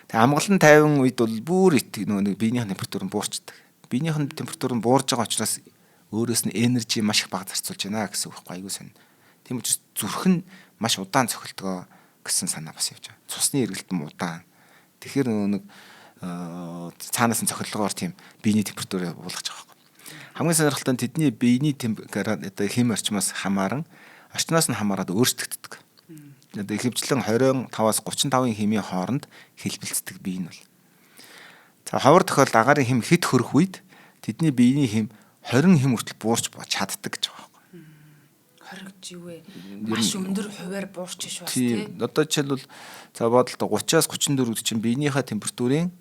Тэгээ амгалан 50 үед бол бүр нөгөө нэг биеийн температур нь буурчдаг. Биеийн температур нь буурж байгаа учраас өөрөөс нь энержи маш их бага зарцуулж байна гэсэн үг байхгүй айгуу сонь. Тийм учраас зүрх нь маш удаан цохилдгоо гэсэн санаа бас явж байгаа. Цусны эргэлт нь удаан. Тэгэхээр нөгөө нэг цаанаас нь цохилгоор тийм биений температурыг буулгаж байгаа байхгүй. Хамгийн сонирхолтой нь тэдний биений одоо хэм орчмоос хамааран орчноос нь хамаарат өөрчлөгддөг. Одоо ихэвчлэн 25-аас 35-ын хэмийн хооронд хэлбэлцдэг бие нь бол. За ховор тохиолдолд агаарын хэм хэд хөрөх үед тэдний биений хэм 20 хэм хүртэл буурч чаддаг гэж байгаа байхгүй. 20 гэж юу вэ? Маш өндөр хувиар буурч ш бас тий. Одоо жишээлбэл за бодолтой 30-аас 34 гэдэг чинь биенийхээ температурын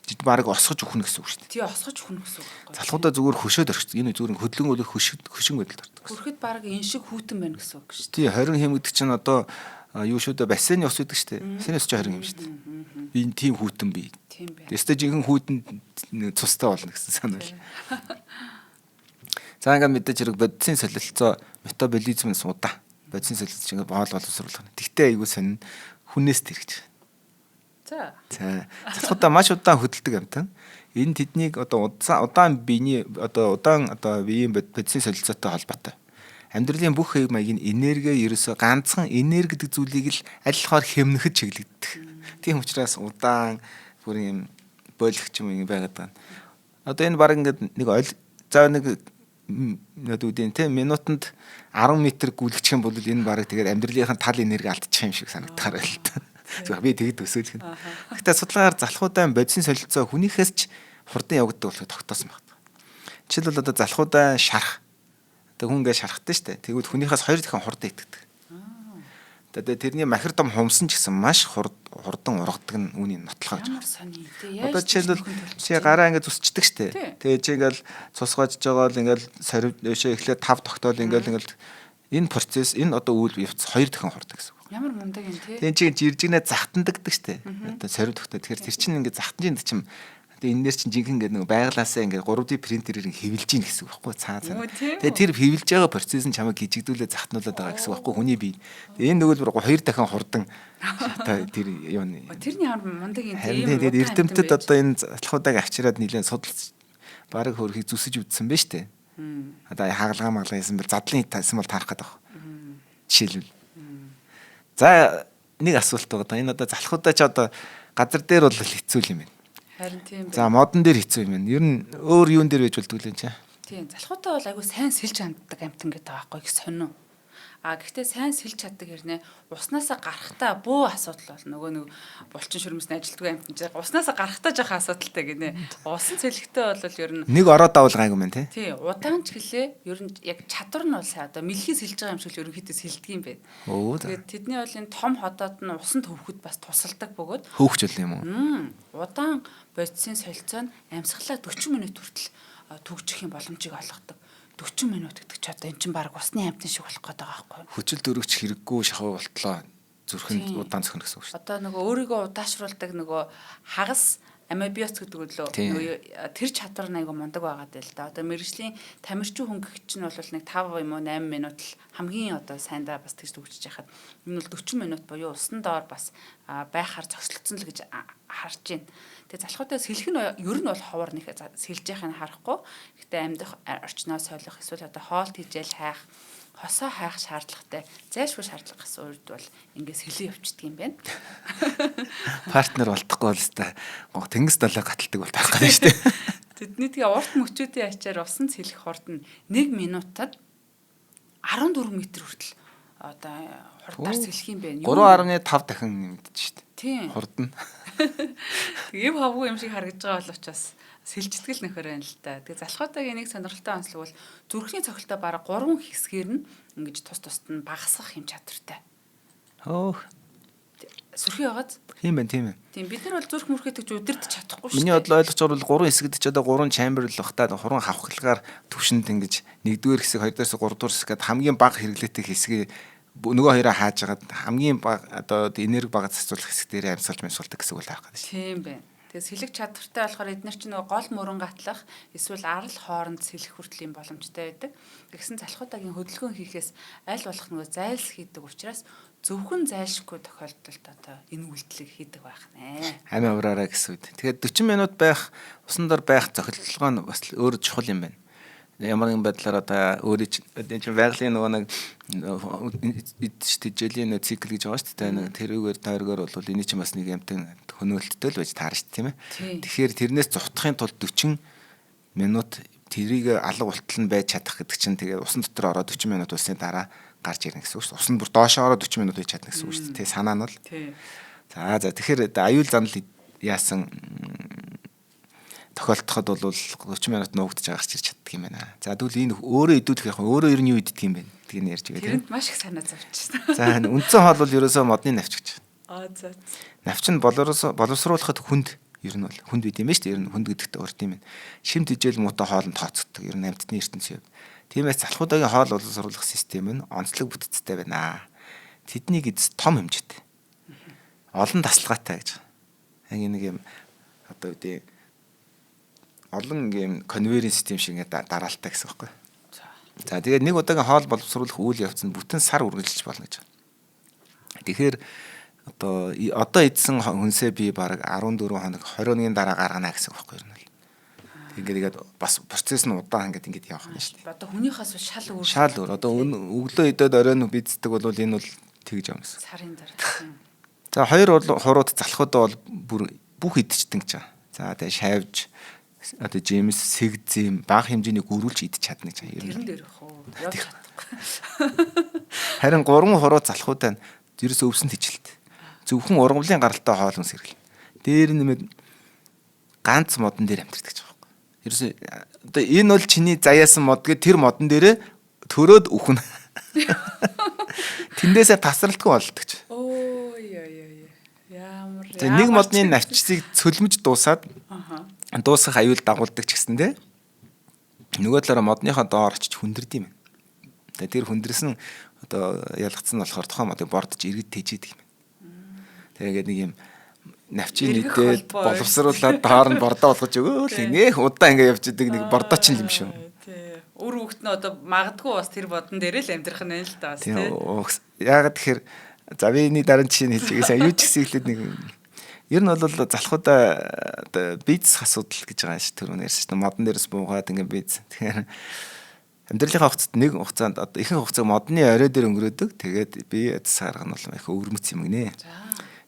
бид бараг осгож өгнө гэсэн үг шүү дээ. Тий, осгож өгнө гэсэн үг байхгүй. Залхуудаа зүгээр хөшөөд орчих. Энэ зүгээр хөдөлгөөн үл хөшин байдалд ордог. Хөрөхөд бараг энэ шиг хүүтэн байна гэсэн үг шүү дээ. Тий, 20 хэм гэдэг чинь одоо юу шүү дээ бассейн ус гэдэг шүү дээ. Бассейн ус чинь 20 хэм шүү дээ. Би энэ тийм хүүтэн бий. Тийм байна. Тэстэй жинхэнэ хүүтэн цустай болно гэсэн санаа л. За ингээд мэдээж хэрэг бодисын солилцоо метаболизм нь суудаа. Бодисын солилцоо ингээд боол боловсруулах. Тэгтээ айгуу сонин хүнээс тэр гэж. За. За. Залхуудаа маш удаан хөдөлдөг амьтан. Энэ тэднийг одоо удаан биений одоо удаан одоо биеийн бодисын солилцоотой холбоотой. Амьдралын бүх хэв маягийн энерги ерөөсөө ганцхан энерги гэдэг зүйлийг л аль болохоор хэмнэхэд чиглэгддэг. Тийм учраас удаан бүр юм болох ч юм юм байгаад байгаа. Одоо энэ баг ингээд нэг за нэг одоо үдийн те минутанд 10 м гүйлгчих юм бол энэ баг тэгээд амьдралынхаа тал энерги алдчих юм шиг санагдахаар байл та. Зүгээр би тэгэд төсөөлөх нь. Гэхдээ судалгаагаар залхуудаан бодисын солилцоо хүнийхээс ч хурдан явагддаг болохыг тогтоосон байна. Жишээлбэл одоо залхуудаан шарах. Одоо хүн ингээд шарахтай шүү дээ. Тэгвэл хүнийхээс 2 дахин хурдан итгэдэг. Одоо тэрний махир том хумсан ч гэсэн маш хурдан ургадаг нь үүний нотлохоо гэж. Ямар сони тий. Одоо жишээлбэл чи гараа ингэ зүсчдэг штэ. Тэгээ чи ингээл цусгаажж байгаа л ингээл сорив дэшээ эхлээд тав тогтоол ингээл ингээл энэ процесс энэ одоо үйл явц хоёр дахин хурдаг гэсэн үг. Ямар мундаг юм тий. Тэгээ чи жиржигнээ захтандагдаг штэ. Одоо сорив тогтоо. Тэгэхээр тэр чинь ингээ захтан чинь Тэгээ энэ нэр чинь жинхэнэ ингээд нэг байглаасаа ингээд 3D принтерээр ингээ хэвлэж гин гэсэн үг байхгүй цаа цаа. Тэгээ тэр хэвлэж байгаа процесс нь чамайг гжигдүүлээ захтнуулаад байгаа гэсэн үг байхгүй хүний бие. Тэгээ энэ нөгөө бүр хоёр дахин хурдан шатаа тэр юу нэ. Тэрний ямар мундаг юм тийм. Тэгээд эрдэмтэд одоо энэ залхуудаг авчираад нэлээд судалж бараг хөрхийг зүсэж үтсэн ба штэ. Одоо хагалгаа магалгаа хийсэн бол задлын тавьсан бол таарах гэдэг баг. Жишээлбэл. За нэг асуулт байгаа. Энэ одоо залхуудаа ч одоо газар дээр бол хэцүү юм байна. Харин тийм байна. За модон дээр хэцүү юм байна. Ер нь өөр юун дээр байж болдгүй л энэ чинь. Тийм. Залхуутай бол айгүй сайн сэлж ханддаг амтан гэдэг байгаа байхгүй их сонин. А гэхдээ сайн сэлж чаддаг хэрнээ уснаасаа гарахтаа бөө асуудал бол нөгөө нэг булчин шүрмэсний ажилтгүй амтан чинь уснаасаа гарахтаа жоохон асуудалтай гинэ. Усан сэлэхтэй бол ер нь нэг ороо давал гайгүй мэн тий. Тий, удаан ч гэлээ ер нь яг чадвар нь бол сайн одоо мэлхий сэлж байгаа юм шиг л ерөнхийдөө сэлдэг юм байна. Тэгээд тэдний бол энэ том ходоод нь усан төвхөд бас тусалдаг бөгөөд хөөгч бол юм уу? Удаан бодисын солилцоо нь амьсгалаа 40 минут хүртэл түгжих юм боломжийг олгодог. 40 минут гэдэг чи одоо эн чинь баг усны амьтан шиг болох гээд байгаа байхгүй юу? Хүчил дөрөгч хэрэггүй шахуу болтлоо зүрхэнд удаан цохино гэсэн үг шүү дээ. Одоо нөгөө өөрийгөө удаашруулдаг нөгөө хагас амебиоц гэдэг үлээ нөгөө тэр чадвар нь айгу мундаг байгаад байл да. Одоо мэрэгжлийн тамирчин хүн гэх чинь бол нэг 5 юм уу 8 минут л хамгийн одоо сайндаа бас тэгж түгжиж яхад энэ бол 40 минут буюу усан доор бас байхаар зөкслөгдсөн л гэж харж байна. Тэгээ залхуутай сэлэх нь ер нь бол ховор нэг сэлж яхахыг харахгүй. Гэтэ амьдах орчноо солих эсвэл одоо хоол тийжэл хайх хосоо хайх шаардлагатай зайлшгүй шаардлага гэсэн үед бол ингээ сэлэн явчихдаг юм байна. Партнер болтохгүй бол өстой тэнгис далай гаталдаг бол тарах гэдэг шүү дээ. Тэдний тэгээ урт мөчүүдийн ачаар усан сэлэх хурд нь 1 минутад 14 м хүртэл одоо хурдаар сэлэх юм байна. 3.5 дахин нэмэгдэж шүү дээ. Тийм. Хурд нь. Эв хавгүй юм шиг харагдаж байгаа боловч бас сэлжтгэл нөхөр байна л та. Тэгээ залхуутайгийн нэг сонирхолтой онцлог бол зүрхний цогцолтой бараг 3 хэсгээр нь ингэж тус тусад нь багасгах юм чадвартай. Хөөх. Сүрхий байгааз? Тийм байна, тийм ээ. Тийм бид нар бол зүрх мөрхөө тэгж удирдах чадахгүй шүү. Миний бодлоо ойлгож байгаа бол 3 хэсэгд ч одоо 3 chamber л бах та 3 хавхлагаар төвшөнд ингэж 1-р хэсэг, 2-р хэсэг, 3-р хэсэг гэд хамгийн бага хэрэглээтэй хэсгээ нөгөө хоёроо хааж хагаад хамгийн бага одоо энерги бага зарцуулах хэсэг дээр амьсгалж амьсгалдаг гэсэн үг л харах гэдэг шүү. Тийм байна. Тэгээ сэлэг чадвартай болохоор эднэр чинь нөгөө гол мөрөн гатлах эсвэл арал хооронд сэлэх хүртэл юм боломжтой байдаг. Тэгсэн залхуудагийн хөдөлгөөн хийхээс аль болох нөгөө зайлс хийдэг учраас зөвхөн зайлшгүй тохиолдолд одоо энэ үйлдэлийг хийдэг байх нэ. Амиа ураараа гэсэн үед. Тэгэхээр 40 минут байх, усан дор байх зохицолгоо нь бас өөр чухал юм байна. Ямар нэгэн байдлаар одоо өөрийн чинь байгалийн нөгөө нэг эд тэжээлийн нэг цикл гэж байгаа шүү дээ. Нэг тэрүүгээр тойргоор бол энэ чинь бас нэг юмтай хөнөөлттэй л байж таарна шүү дээ, тийм ээ. Тэгэхээр тэрнээс зугтахын тулд 40 минут тэрийг алга болтол нь байж чадах гэдэг чинь тэгээ усан дотор ороод 40 минут усны дараа гарч ирнэ гэсэн үг шүү. Ус нь бүр доошоо ороод 40 минут байж чадна гэсэн үг шүү дээ. Тэ санаа нь бол. За тэгэхээр аюул занал яасан тохиолдоход бол 30 минут нуугдж байгаа гарч ирч чаддаг юм байна. За тэгвэл энэ өөрөө идүүлэх яг өөрөө ер нь юу иддэг юм бэ гэдгийг нь ярьж байгаа тийм. Тэрэнд маш их санаа зовчихсон. За үндсэн хоол бол ерөөсөө модны навч гэж. Аа за. Навч нь боловсруулахад хүнд ер нь бол хүнд байд юм байна шүү дээ. Ер нь хүнд гэдэгт урд юм байна. Шим тэжээл муутай хоол нь тооцогддог. Ер нь амьтны ертөнцийн хувьд. Тиймээс залхуудагийн хоол боловсруулах систем нь онцлог бүтцтэй байна. Тэдний эз том хэмжээтэй. Олон тасалгаатай гэж. Яг нэг юм одоо үгүй олон юм конвейерийн систем шиг ингээд дараалтай гэсэн үг байхгүй. За тэгээд нэг удаагийн хоол боловсруулах үйл явц нь бүтэн сар үргэлжилж болно гэж. Тэгэхээр одоо идсэн хүнсээ би бараг 14 хоног 21-ийн дараа гаргана гэсэн үг байхгүй юу? Ингээд бас процесс нь удаан ингээд явах нь шүү дээ. Одоо хүнийхээс шал өөр. Шал өөр. Одоо өглөө идээд оройн биддэг бол энэ бол тэгж явна гэсэн. Сарын дараа. За хоёр хурууд залхуудаа бол бүр бүх идчихдэг гэж байгаа. За тэгээ шавж одоо жимс, сэг зэм бага хэмжээний гөрүүлж идчих чадна гэж байгаа. Тэрэн дээр их үү. Явж чадахгүй. Харин гурван хуруу залхуудаа ерөөсөө өвсөн тэжилт. Зөвхөн ургамлын гаралтай хоол хүнс хэрэглэнэ. Дээр нэмээд ганц модон дээр амьдардаг гэж байгаа байхгүй. Ерөөсөө одоо энэ бол чиний заяасан мод гэ тэр модон дээрээ төрөөд үхнэ. Тэндээсээ тасралтгүй болдог ч. Оо ёо ёо ёо. Ямар За нэг модны навчсыг цөлмөж дуусаад дуусах аюул дагуулдаг ч гэсэндээ нөгөө талаараа модныхоо доор очиж хүндэрд юм. Тэгээ тэр хүндэрсэн одоо ялгцсан болохоор тухайн модыг бордож иргэд тэжээдэг юм. Тэгээд нэг юм навчийн Эргэх нийтээд холбоо. боловсруулад доор нь бордоо болгож өгөөл нэх удаан ингэ явж идэг нэг бордоо ч юм шүү. Тий. Үр хүүхэд нь одоо магадгүй бас тэр бодон дээр л амьдрах нь л да бас Тийм тий. яагаад тэгэхээр за би энэ дараа нь жишээ нь хэлж байгаа. Юу ч гэсэн эхлээд нэг ер нь бол залхуудаа одоо бизнес асуудал гэж байгаа юм шиг түрүүн ярьсан чинь модон дээрээс буугаад ингээ бизнес. Тэгэхээр амьдралынхаа хугацаанд нэг хугацаанд одоо ихэнх хугацааг модны орой дээр өнгөрөөдөг. Тэгээд би засаар нь бол их өвөрмөц юм гинэ. За.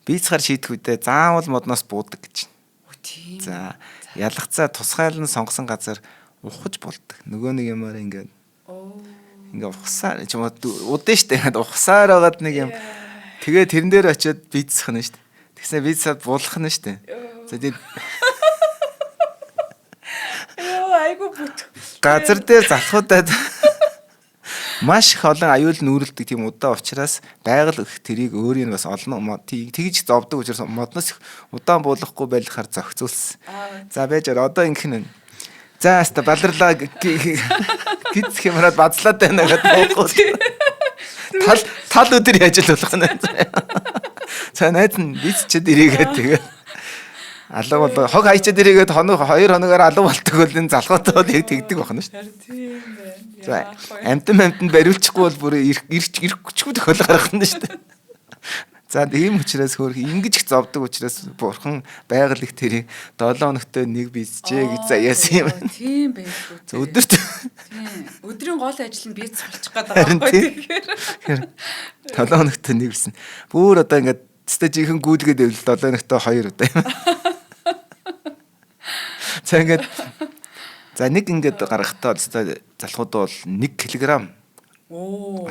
Бизнесээр шийдэх үедээ заавал модноос буудаг гэж. Үу тийм. За ялгцаа тусгайлан сонгосон газар ухаж болдог. Нөгөө нэг юмар ингээд Оо. ингээ ухсаар ч юм уу удаа штэ ингээд ухсаар байгаад нэг юм тэгээ тэрэн дээр очиод бийцсэх нь штэ. Тэгснэ бийцсаад буулгах нь штэ. За тийм Йоо айгу бүт. газар дээр залхуудад маш их олон аюул нүүрэлдэг тийм удаа учраас байгаль их тэрийг өөрийн бас олон тэгж зовдөг учраас модноос их удаан буулгахгүй байхаар зохицуулсан. За байж одоо ингэх нь. За хаста баларлаа гиз хямраад базлаад байна гэдээ буухгүй. Тал тал өдөр яаж л болох нь. За найз нь бицчээд ирээгээд тэгээд алга бол хог хайчаад ирээгээд хоног 2 хоногоор алга болдог бол энэ залхуутай бол яг тэгдэг байна шүү. Харин тийм байна. За Яах вэ? амтан амтанд бариулчихгүй бол бүр ирч ирэхгүй тохиол гарах нь шүү дээ. За ийм учраас хөөх ингэж их зовдөг учраас бурхан байгаль их тэрийг 7 хоногтой нэг бийцжээ гэж заяасан юм. Тийм байлгүй. За өдөрт Тийм. Өдрийн гол ажил нь бийц болчих гээд байгаа Харин байхгүй тийм. тэгэхээр. Тэгэхээр 7 хоногтой нэг бисэн. Бүр одоо ингээд цэцтэй жинхэнэ гүйлгээд байвал 7 хоногтой 2 удаа юм. За ингээд за нэг ингээд гаргахтаа цэцтэй залхууд бол 1 кг Оо.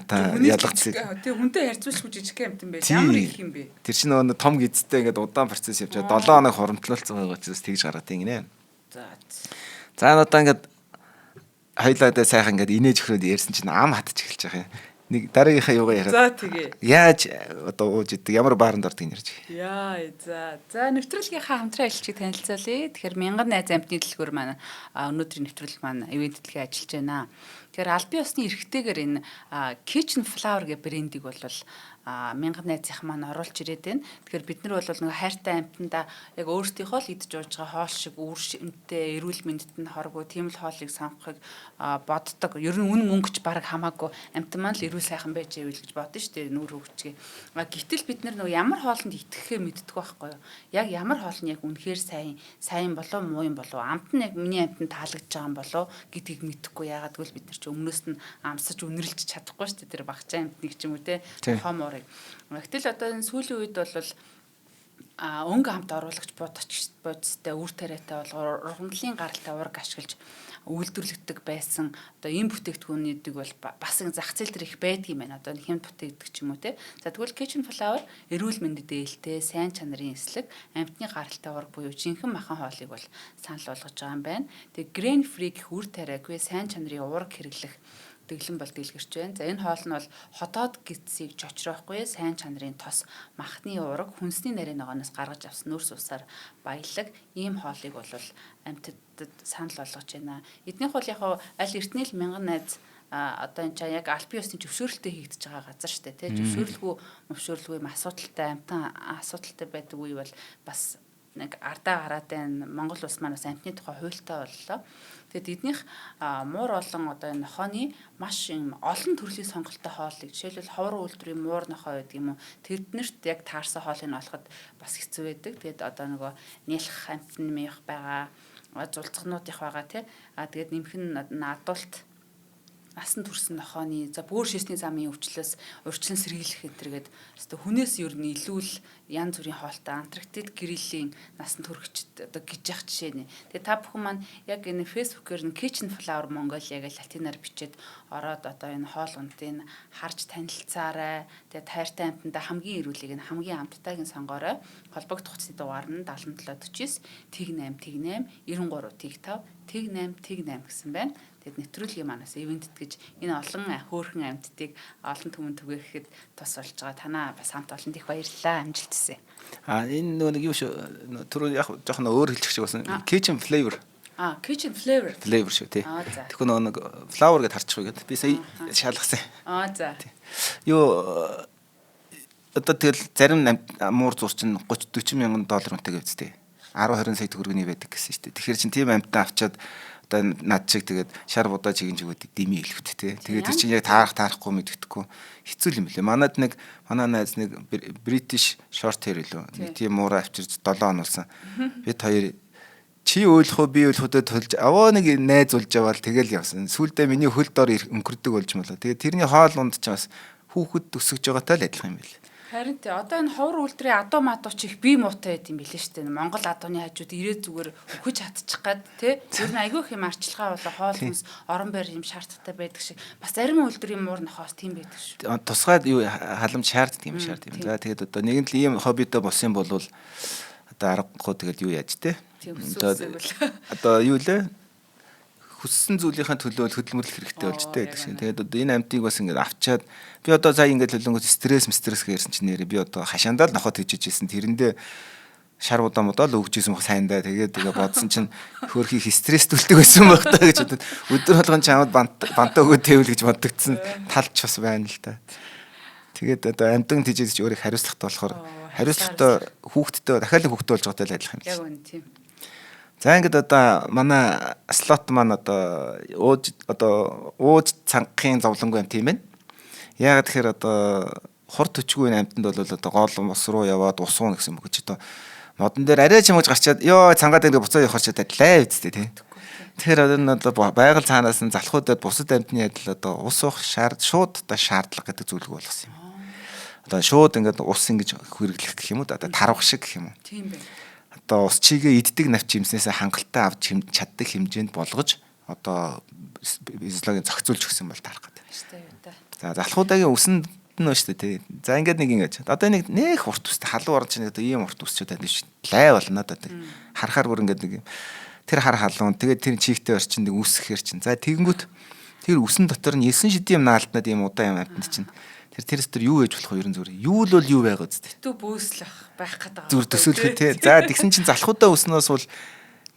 та Хүнээс ялгацыг жижиг- Тий хүнтэй харьцуулшгүй жижиг юм бэ. Тийм. Ямар их юм бэ? Тэр чинь нөгөө том гизтэй ингээд удаан процесс явж байгаа 7 хоног хоромтлуулсан байгаа учраас тэгж гаргаад юм гинэ. За. За одоо ингээд хоёлаа дэ сайхан ингээд инээж хөрөөд ярьсан чинь ам хатж эхэлж байгаа юм. Нэг дараагийнхаа юугаа яриад За тэгээ. яаж одоо ууж идэг ямар бааранд ордог юм ярьж. Яа, за. За, нэвтрүүлгийнхаа хамтран ажиллагчийг танилцуулъя. Тэгэхээр мянган найз амтны дэлгүүр маань өнөөдрийн нэвтрүүлэг маань ивент дэлхий ажиллаж байна. Тэгэхээр албан ёсны эрхтэйгээр энэ Kitchen Flower гэх брендийг бол мянган найзынх маань оруулж ирээд байна. Тэгэхээр бид нар бол нэг хайртай амтанда яг өөрсдийнхөө л идэж ууж байгаа хоол шиг үр шимтэй, эрүүл мэндэд нь хоргүй тийм л хоолыг сонгохыг боддог. Ер нь үн мөнгөч баг хамаагүй амтан маань л эрүүл сайхан байж ивэл гэж бодно шүү дээ нүүр хөвчгээ. Гэтэл бид нар нөгөө ямар хоолнд итгэхээ мэддэг байхгүй юу? Яг ямар хоол нь яг үнэхээр сайн, сайн болов муу юм болов амт нь яг миний амтанд таалагдж байгаа юм болов гэдгийг мэдэхгүй. Яагаад гэвэл бид нар чи өмнөөс нь амсаж үнэрлж чадахгүй шүү дээ тэр багцаа амтныг ч юм уу те Тийм. хоморыг. Гэтэл одоо энэ сүүлийн үед бол өнгө хамт оруулагч бодистой үр тариатай болгоор ургамлын гаралтай ураг ашиглаж үйлдвэрлэгддэг байсан одоо ийм бүтээгдэхүүнүүдийг бол бас ингэ зах зээл дээр их байдаг юм байна. Одоо хямд бүтээгдэх ч юм уу те. За тэгвэл Kitchen Flower эрүүл мэндэд ээлтэй, сайн чанарын эслэг, амьтны гаралтай ураг буюу жинхэнэ махан хоолыг бол санал болгож байгаа юм байна. Тэгээ grain free гэх үр тариагүй сайн чанарын ураг хэрэглэх дэглэн бол дэлгэрч байна. За энэ хоол нь бол ходоод гидсийг чочроохгүй сайн чанарын тос, махны уураг, хүнсний нарийн ногооноос гаргаж авсан нүрс усаар баялаг ийм хоолыг бол амьтадад санал болгож байна. Эднийх бол яг аль эртний л мянган найз одоо энэ чаа яг албан ёсны зөвшөөрөлтөй хийгдэж байгаа газар штэ тий зөвшөөрлгүй мөвшөөрлгүй юм асуудалтай амьтан асуудалтай байдаг үе бол бас нэг ардаа гараад байна. Монгол улс маань бас амьтны тухай хуультай боллоо. Тэгээд эднийх муур олон одоо энэ нохооны маш юм олон төрлийн сонголттой хоолыг жишээлбэл ховор үйлдвэрийн муур нохоо гэдэг юм уу тэднэрт яг таарсан хоолыг нь олоход бас хэцүү байдаг. Тэгээд одоо нөгөө нялх амьтан нэмэх байгаа, зулцгнуудынх байгаа тий. А тэгээд нэмэх нь наадуулт насан турсан нохооны за бөөр шээсний замын өвчлөөс урьдчилан сэргийлэх гэтэргээд өстө хүнээс ер нь илүү л янз бүрийн хоолтой Антарктид грилийн насан туршид одоо гिж явах жишээ нэ. Тэгээ та бүхэн маань яг энэ Facebook-ээр нь Kitchen Flower Mongolia гэж латинаар бичээд ороод одоо энэ хоол ундыг харж танилцаарай. Тэгээ тайртай амтандаа хамгийн эрүүлийг нь хамгийн амттайг нь сонгоорой. Холбогдох утасны дугаар нь 77 49 тэг 8 тэг 8 93 тэг 5 тэг 8 тэг 8 гэсэн байна. Тэгэд нэвтрүүлгийн манаас ивент гэж энэ олон хөөрхөн амьтдыг олон түмэн түгээхэд тус болж байгаа. Танаа бас хамт олонд их баярлалаа. Амжилт хүсье. А энэ нөгөө нэг юу шүү, түрүү яг жоохон өөр хэлчих шиг болсон. Kitchen flavor. А, kitchen flavor. Flavor шүү тий. Тэгэхгүй нөгөө нэг flower гэдээ харчих гээд би сая шалгасан. Аа за. Юу одоо тэгэл зарим муур зур чинь 30 40 мянган доллар үнэтэй гэвцтэй. 10 20 сая төгрөгийн байдаг гэсэн шүү дээ. Тэгэхээр чин тийм амьтан авчаад одоо над чиг тэгээд шар будаа чигийн чигүүдийг дими илүүт тий. Тэгээд тэр чинь яг таарах таарахгүй мэддэхгүй хэцүү юм лээ. Манад нэг манай найз нэг British short hair илүү нэг тийм муураа авчирч 7 хонолсон. Бид хоёр чи уйлах уу би уйлах уу тулж аваа нэг найз улж яваал тэгэл явсан. Сүүлдээ миний хөл дор өнгөрдөг болж мөлөө. Тэгээд тэрний хоол унд ч бас хүүхэд өсөж байгаатай л адилхан юм байл. Харин тий, одоо энэ ховор үйлдвэрийн адуу мадуу чи их бие муутай байд юм билээ шүү дээ. Монгол адууны хажууд ирээ зүгээр өхөж хатчих гад тий. Ер нь айгүй их юм арчилгаа болоо хоол хүнс орон байр юм шаардлагатай байдаг шиг. Бас зарим үйлдвэрийн муур нохоос тийм байдаг шүү. Тусгай юу халамж шаарддаг юм шаард юм. За тэгээд одоо нэгэн л ийм хоббитой болсон юм бол одоо аргагүй тэгэл юу яаж тий. Одоо юу лээ? Хүссэн зүйлийнхээ төлөө хөдөлмөрлөх хэрэгтэй болж тээ гэдэг шиг. Тэгээд одоо энэ амьтыг бас ингээд авчаад би одоо сая ингээд хөлөнгөс стресс стресс гэсэн чинь нэрээ би одоо хашаандаа л нохот хийжижсэн. Тэрэндээ шар удаа мудаа л өгч исэн бох сайндаа. Тэгээд тэгээ бодсон чинь хөөрхий стресс түлдэг байсан байх та гэж бодод өдөр болгон чамд бантаа өгөөд тавил гэж бодогдсон талч бас байна л та. Тэгээд одоо амьтан тийжээж өөрийг хариуцлагатай болохоор хариуцлагатай хүүхдтэй дахиад хүүхдтэй болж байгаатай л адилхан юм. Яг үнэ тийм. За ингээд одоо манай слот маань одоо ууж цангахын зовлонгүй юм тийм ээ. Яагаад тэгэхээр одоо хор төчгүй энэ амьтанд бол одоо гол ус руу яваад ус уuna гэсэн үг чи одоо модон дээр арай чимж гарчаад ёо цангаад ингээд буцаа явахар чад лай үсттэй тий. Тэгэхээр одоо энэ одоо байгаль цаанаас нь залхуудад бусад амьтны адил одоо ус уух шууд одоо шаардлага гэдэг зүйлгүй болгосон юм. Одоо шууд ингээд ус ингэж хэрэглэх гэх юм уу одоо тарвах шиг гэх юм уу. Тийм байх. Одоо ус чигээ иддэг навч юмснээсээ хангалттай авч чаддаг хэмжээнд болгож одоо физиологийн зохицуулж өгсөн бол таарах гэдэг. За залхуудагийн үсэнд нь шүү дээ тий. За ингээд нэг ингэж. Одоо нэг нэх урт үстэй халуун орон чинь одоо ийм урт үсчүүд байдаг шүү. Лай болно одоо. Харахаар бүр ингээд нэг юм тэр хар халуун тэгээд тэр чигтэй орчин нэг үсгэхэр чинь. За тэгэнгүүт тэр үсэн дотор нь 9 шидийн юм наалтнаад ийм удаан юм амтнд чинь. Тэр тэр юу ээж болох вэ ерэн зүгээр. Юу л бол юу байгаа үсттэй. Битүү бөөслөх байх гэдэг. Зүр төсөөлөх тий. За тэгсэн чинь залхуудаа өснөөс бол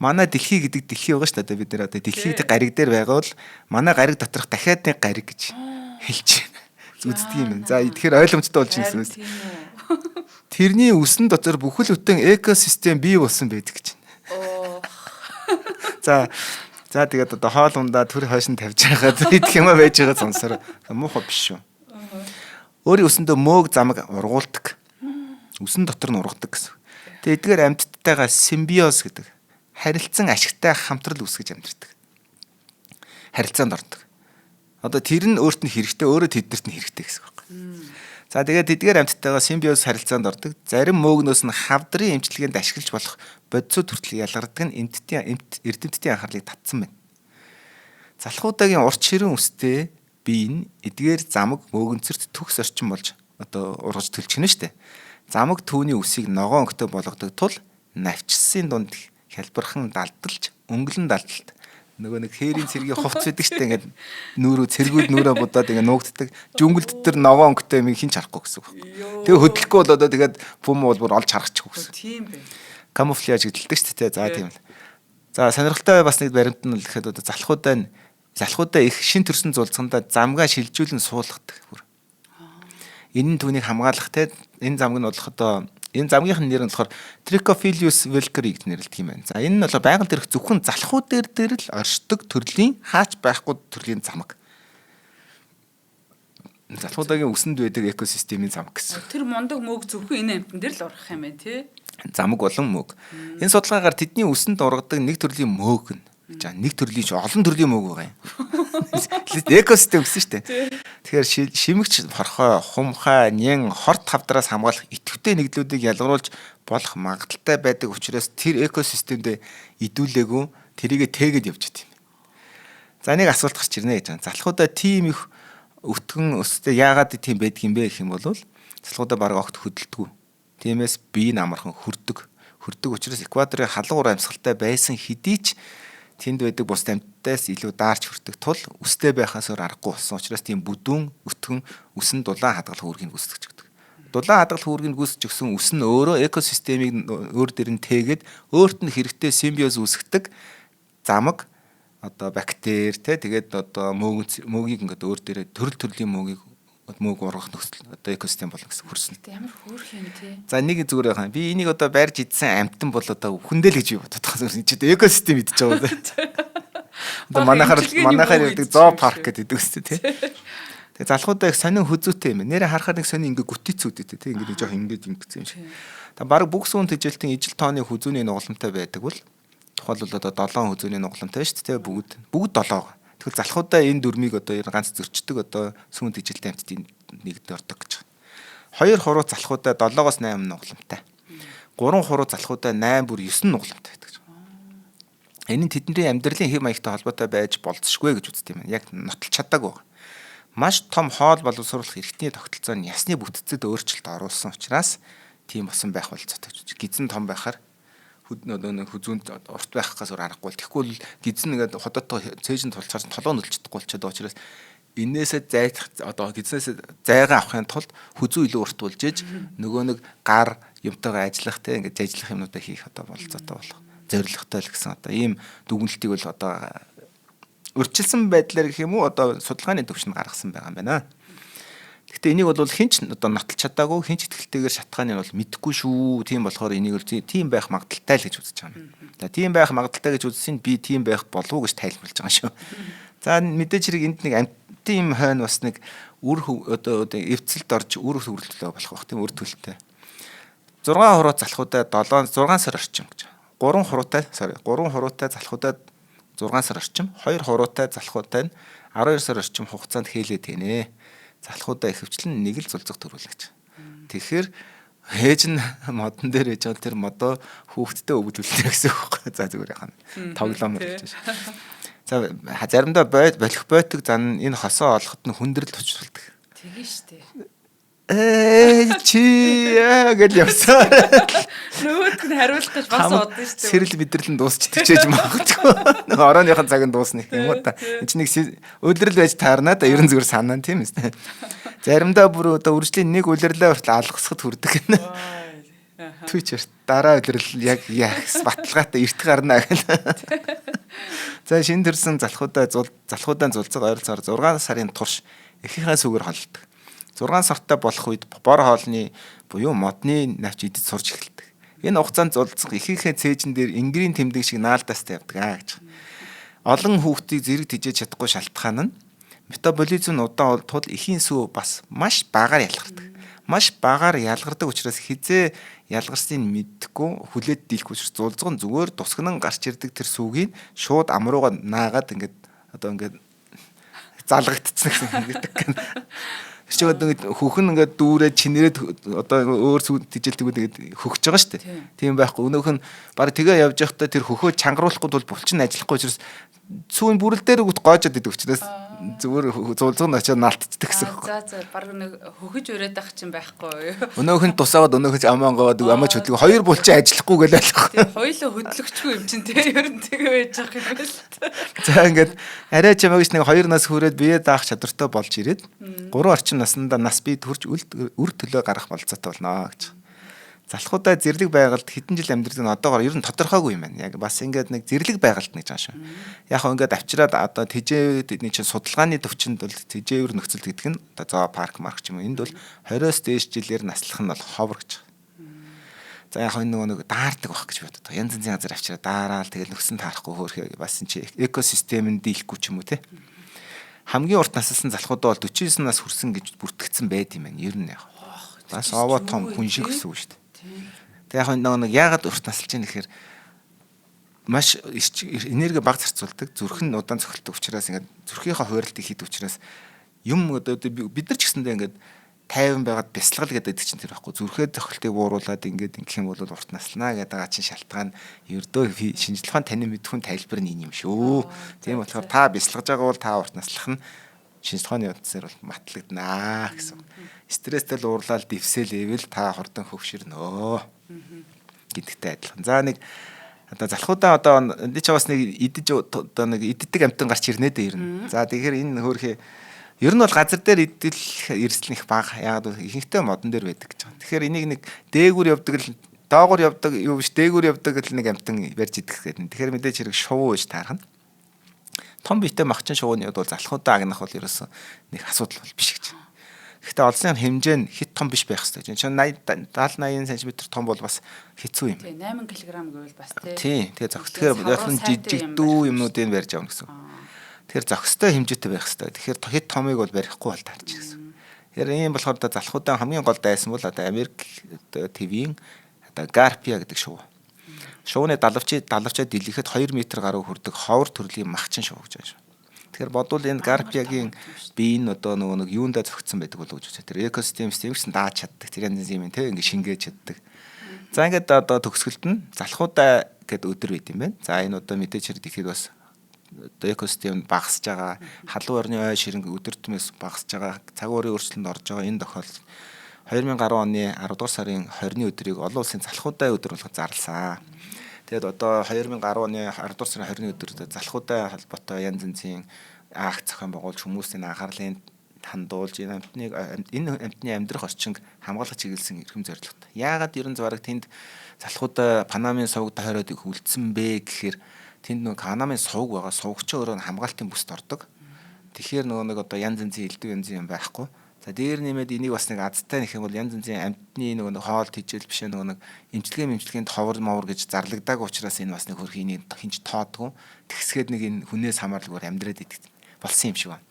манай дэлхий гэдэг дэлхий байгаа шүү дээ. Бид нэр одоо дэлхий гэдэг гариг дээр байгаа бол манай гариг доторх дахиад нэг гариг гэж хэлж байна. Үздэг юм. За тэгэхээр ойлгомжтой болж байна гэсэн. Тэрний үсэн дотор бүхэл бүтэн экосистем бий болсон байдаг гэж. За за тэгээд одоо хоол ундаа төр хойш нь тавьж байгаад идэх юм байж байгаа сонсоор муухай биш шүү. Өөрийн үсэндээ мөөг замаг ургуулдаг. Үсэн дотор нь ургадаг гэсэн. Тэгээд эдгээр амьтдтайгаа симбиоз гэдэг харилцан ашигтай хамтрал үүсгэж амьдардаг. Харилцаанд ордог. Одоо тэр нь өөрт нь хэрэгтэй, өөрөө тэднэрт нь хэрэгтэй гэсэн үг байна. За тэгээд эдгээр амьтдтайгаа симбиоз харилцаанд ордог. Зарим мөөгнөөс нь хавдрын эмчилгээнд ашиглаж болох бодисууд хүртэл ялгардаг нь эмтдийн эрдэмтдийн анхаарлыг татсан байна. Залхуудагийн урт ширүүн үстэй бие нь эдгээр замаг мөөгөнцөрт төгс орчин болж одоо ургаж төлчихнө шүү дээ. Замаг түүний үсийг ногоон өнгөтэй болгодог тул навчилсын дунд хялбархан далдалж өнгөлөн далдалт нөгөө нэг хээрийн цэргийн хувц байдаг шүү дээ. Ингээд нүүрөө цэргүүд нүүрээ будаад ингээд нуугддаг. Жүнгэлд дээр ногоон өнгөтэй юм хин ч харахгүй гэсэн үг. Тэгээ хөдлөхгүй бол одоо тэгээд бум бол бүр олж харахчихгүй гэсэн. Тийм бэ. Камуфляж гэдэлдэг шүү дээ. За тийм л. За сонирхолтой бас нэг баримт нь л гэхэд одоо залхуудаа их шин төрсөн зулцгандаа замгаа шилжүүлэн суулгадаг бүр. Энэ нь түүнийг хамгаалах те энэ замг нь болох одоо энэ замгийнх нь нэр нь болохоор Trichophilus velkeri гэж нэрлэдэг юм байна. За энэ нь бол байгаль дээрх зөвхөн залхуу дээр л оршдог төрлийн хаач байхгүй төрлийн замаг. Залхуудагийн үсэнд байдаг экосистемийн замг гэсэн. Тэр мундаг мөөг зөвхөн энэ амьтан дээр л ургах юм байна тий. Замаг болон мөөг. Энэ судалгаагаар тэдний үсэнд ургадаг нэг төрлийн мөөг нь гэж нэг төрлийн ч олон төрлийн мөөг байгаа юм. Экосистем гэсэн шүү дээ. Тэгэхээр шимэгч хорхой, хумхай, нэн, хорт хавдраас хамгаалах идэвхтэй нэгдлүүдийг ялгаруулж болох магадaltaй байдаг учраас тэр экосистемдээ идүүлээгүй тэрийгэ тээгээд явж идэв юм. За нэг асуулт гарч ирнэ гэж байна. Залхуудаа тийм их өтгөн өстэй яагаад тийм байдаг юм бэ гэх юм бол залхуудаа бараг огт хөдөлдөггүй. Тиймээс бие нь амархан хөрдөг. Хөрдөг учраас эквадорын халуун уур амьсгалтай байсан хэдий ч Тэнд байдаг бус амьтдаас илүү даарч хүртэх тул үстэй байхаас өөр аргагүй болсон учраас тийм бүдүүн, өтгөн үсэн дулаан хадгалах үүргийг гүйцэтгэж өгдөг. Дулаан хадгалах үүргийг гүйцэтгэж өгсөн үс нь өөрөө экосистемийг өөр дээр нь тээгээд өөрт нь хэрэгтэй симбиоз үүсгэдэг замаг одоо бактери те тэгээд одоо мөөгийг ингээд өөр дээрээ төрөл төрлийн мөөгийг мөөг ургах нөхцөл одоо экосистем болно гэсэн хөрсөн. Ямар хөөрх юм те. За нэг зүгээр байх юм. Би энийг одоо барьж идсэн амтан бол одоо хүндэл гэж би бодоод байгаа юм. Чи экосистем идэж байгаа юм. Одоо манайхаар ярьдаг зоопарк гэдэг үстэй те. Тэгээ залхуудаа их сонин хүзүүтэй юм. Нэрээ харахаар нэг сонин ингээ гүтийцүүдтэй те. Ингээ нэг жоох ингээд ингэсэн юм шиг. Та баг бүх сүүн тэжээлтийн ижил тооны хүзүүний нугламтай байдаг бол тухайлбал одоо 7 хүзүүний нугламтай шүү дээ. Бүгд 7. Тэгвэл залхуудаа энэ дүрмийг одоо ер ганц зөрчдөг одоо сүүн тэжээлтийн амьтдын нэгд ордог гэж байна. 2 хуруу залхуудаа 7-оос 8 нугламтай. 3 хуруу залхуудаа 8 бүр 9 нугламтай байдаг гэж. Энэ нь тэдний амьдралын хэв маягтай холбоотой байж болзошгүй гэж үздэг юм байна. Яг нотолж чадаагүй байна. Маш том хоол боловсруулах эрхтний тогтолцоо нь ясны бүтцэд өөрчлөлт оруулсан учраас тийм босон байх болцоотой гэж. Гизэн том байхаар хүзүүнд урт байхгаас өөр аргагүй. Тэгэхгүй бол гизэн нэгээд ходоотоо цээжин тулцаар толгоо нүлж чадахгүй болчиход байгаа учраас энээсээ зайдах одоо гизнээс зайгаа авахын тулд хүзүү илүү урт болж иж нөгөө нэг гар юмтайгаа ажиллах те ингээд ажиллах юмнуудаа хийх одоо болцоотой болох зорилготой л гэсэн одоо ийм дүгнэлтийг бол одоо урьдчилсан байдлаар гэх юм уу одоо судалгааны төвшөнд гаргасан байгаа юм байна. Гэхдээ энийг бол хэн ч одоо нотолж чадаагүй, хэн ч итгэлтэйгээр шатгааны бол мэдэхгүй шүү. Тийм болохоор энийг бол тийм байх магадaltaй л гэж үзэж байгаа юм. За тийм байх магадaltaй гэж үзсэн би тийм байх болов уу гэж тайлбарлаж байгаа шүү. За мэдээж хэрэг энд нэг амтын юм хойно бас нэг үр одоо эвцэлд орж үр хөврөлтөө болох бах тийм үр төлөлттэй. 6 хуруу залхуудаа 7 6 сар орчим гэж. 3 хуруутай 3 хуруутай залхуудаа 6 сар орчим, 2 хуруутай залхуутай нь 12 сар орчим хугацаанд хээлээ тэнэ. Залхуудаа ихэвчлэн нэг л зулцах төрүүлэгч. Тэгэхээр ээж нь модон дээр ээж байгаа тэр модоо хүүхдтэй өвдөлтэй гэсэн үг байхгүй. За зүгээр яхаа. Тоглоом гэж байна. За заримдаа болох бойтог зан энэ хосоо олоход нь хүндрэл учруулдаг. Тэгэн штэ. Чи гэж явсан. Нөгөөдг нь хариулах гэж бас удаа штэ. Сэрэл мэдрэл нь дуусчих чиж магадгүй. Нөгөө орооныхон цаг нь дуусна гэх юм уу та. Энд чинь нэг улирал байж таарна да ерэн зүгээр санаа тийм ээ. Заримдаа бүр одоо үржлийн нэг улирлаа хүртэл алгасахад хүрдэг гэнэ. Twitch дараа улирал яг яах баталгаатай эрт гарна гэл. За шинэ төрсэн залхуудаа зулцаг ойролцоогоор 6 сарын турш эхийнхээ сүгээр холддог. 6 сартай болох үед бор хоолны буюу модны навч идэж сурч эхэлдэг. Энэ хугацаанд зулцах эхийнхээ цээжин дээр энгэрийн тэмдэг шиг наалдаастай явдаг аа гэж. Олон хүүхдийг зэрэг тижээж чадахгүй шалтгаан нь метаболизм нь удаан тул эхийн сүү бас маш багаар ялгардаг. Маш багаар ялгардаг учраас хизээ ялгарсныг мэдэхгүй хүлээд дийлэхгүй учраас зулцган зүгээр тусганан гарч ирдэг тэр сүгийг шууд ам руугаа наагаад ингээд одоо ингээд залгагдчихсан гэсэн гэдэг. Тэр чинь одоо ингээд хөхөн ингээд дүүрээ чинэрээд одоо өөр сүү тижилтгүүд ингээд хөгж байгаа шүү дээ. Тийм байхгүй. Өнөөх нь баг тэгээ явж байхдаа тэр хөхөө чангаруулахгүй тул булчин ажиллахгүй учраас сүүн бүрэл дээр өгт гоожод идэг учраас зүгээр зулзган очиод наалтцдаг гэсэн үг. За за баг нэг хөхөж өрөөд ах чинь байхгүй юу. Өнөөх нь тусаагаад өнөөх нь амаа ангаваад амаач хөдлөг хоёр булчин ажиллахгүй гэл ойлгох. Тийм хоёулаа хөдлөгчгүй юм чинь тийм ер нь тэгээ байж байгаа юм л. За ингээд арай чамайг нэг 2 нас хүрээд бие даах чадвартай болж ирээд 3 орчим наснда нас бие төрж үр төлөө гарах болцоотой болно гэж. Залхуудаа зэрлэг байгальд хэдэн жил амьдрдаг нь одоогоор ер нь тодорхойгүй юм байна. Яг бас ингээд нэг зэрлэг байгальд нэг жааш. Яг хөө ингээд авчираад одоо тэжээний чинь судалгааны төвчөнд бол тэжээвэр нөхцөл гэдэг нь одоо зоопарк марк ч юм уу энд бол 20-оос дээш жилээр наслах нь бол ховор гэж. За яг энэ нөгөө нэг даардаг байх гэж боддог. Янз янзын газар авчираа daarаал тэгэл нөхсөн таарахгүй хөөрхөө бас энэ чи экосистем нь дийлэхгүй ч юм уу те. Хамгийн урт насалсан залхуудаа бол 49 нас хүрсэн гэж бүртгэгдсэн байд юм байна. Ер нь яг. Бас овоо том хүн шиг гэсэн үг шүү дээ. Тэг яг нэг яагаад урт насалж байгаа нэхэр маш энерги бага зарцуулдаг, зүрх нь удаан цохилдог учраас ингээд зүрхийнхээ хувирлтыг хийдэг учраас юм одоо бид нар ч гэсэндээ ингээд тайван байгаад бясалгал гэдэг чинь тэр байхгүй. Зүрхээ цохилтыг бууруулад ингээд ингэх юм бол урт наслана гэдэг байгаа чинь шалтгаан ердөө шинжлэх ухаан таны мэдхүн тайлбар нь энэ юм шүү. Тийм болохоор та бясалгаж байгаа бол та урт наслах нь шинжлэх ухааны үндсээр бол батлагдана гэсэн. Стресстэй л уурлал дэвсэл ивэл та хурдан хөвшөрнөө гэдэгтэй адилхан. За нэг Одоо залхуудаа одоо энд ч бас нэг идэж одоо нэг иддэг амтан гарч ирнэ дээ ер нь. За тэгэхээр энэ хөөрхий ер нь бол газар дээр идэл эрсдэл их бага. Яагаад гэвэл ихэнхдээ модон дээр байдаг гэж байгаа. Тэгэхээр энийг нэг дээгүүр явдаг л доогуур явдаг юу биш дээгүүр явдаг л нэг амтан барьж идэх гэдэг. Тэгэхээр мэдээж хэрэг шувуу гэж таархна. Том биетэй махчин шувууны хувьд бол залхуудаа агнах бол ерөөсөн нэг асуудал бол биш гэж. Гэхдээ олсон хэмжээ нь хит том биш байх хэрэгтэй. Чинь 80 70 80 см том бол бас хэцүү юм. Тий 8 кг гэвэл бас тий. Тий. Тэгээ зохис. Тэгэхээр болон жижиг дүү юмнуудыг барьж авна гэсэн. Тэгэхээр зохистой хэмжээтэй байх хэрэгтэй. Тэгэхээр хит томыг бол барихгүй бол таарч гэсэн. Тэгэхээр ийм болохоор одоо залхуудаа хамгийн гол дайсан бол одоо Америк ТV-ийн одоо Гарпия гэдэг шувуу. Шувууны далавчаа дэлгэхэд 2 м гаруй хүрдэг ховор төрлийн махчин шувуу гэж байна шүү. Тэгэхээр бодвол энэ Гарпиагийн бие нь одоо нөгөө нэг юундаа зохицсон байдаг болов уу гэж бодсон. Тэр экосистем системчсэн дааж чаддаг. Тэр янз янзын юм те ингэ шингээж чаддаг. За ингээд одоо төгсгөлд нь залхуудаа гэд өдөр байт юм байна. За энэ одоо мэдээж хэрэг дэлхийд бас одоо экосистем багасж байгаа, халуун орны ой ширэнг өдөртмөөс багасж байгаа, цаг уурын өөрчлөлтөнд орж байгаа энэ тохиолдолд 2010 оны 10 дугаар сарын 20-ны өдрийг олон улсын залхуудаа өдөр болгож зарласан. Тэгээд одоо 2010 оны 10 дугаар сарын 20-ны өдөр залхуудаа холбоотой янз янзын акц зохион байгуулж хүмүүсийн анхаарлыг хандуулж энэ амьтны амьдрах орчинг хамгаалах чиглэсэн эрхэм зорилготой. Яагаад ер нь бараг тэнд залхуудаа Панамын сувг тойроод их үлдсэн бэ гэхээр тэнд нөгөө Панамын сувг байгаа. Сувгч өөрөө хамгаалтын бүст ордог. Тэгэхээр нөгөө нэг одоо янз янзын элдв янзын юм байхгүй. За дээр нэмээд энийг бас нэг азтай нэх юм бол янз янзын амьтны нөгөө нэг хоол тэжээл биш нөгөө нэг эмчилгээнд ховор мовор гэж зарлагдааг учраас энэ бас нэг хөрхийн энийг хинж тоодгүй. Тэгсгээд нэг энэ хүнээс хамааралгүйгээр амьдраад идэх болсон юм шиг байна.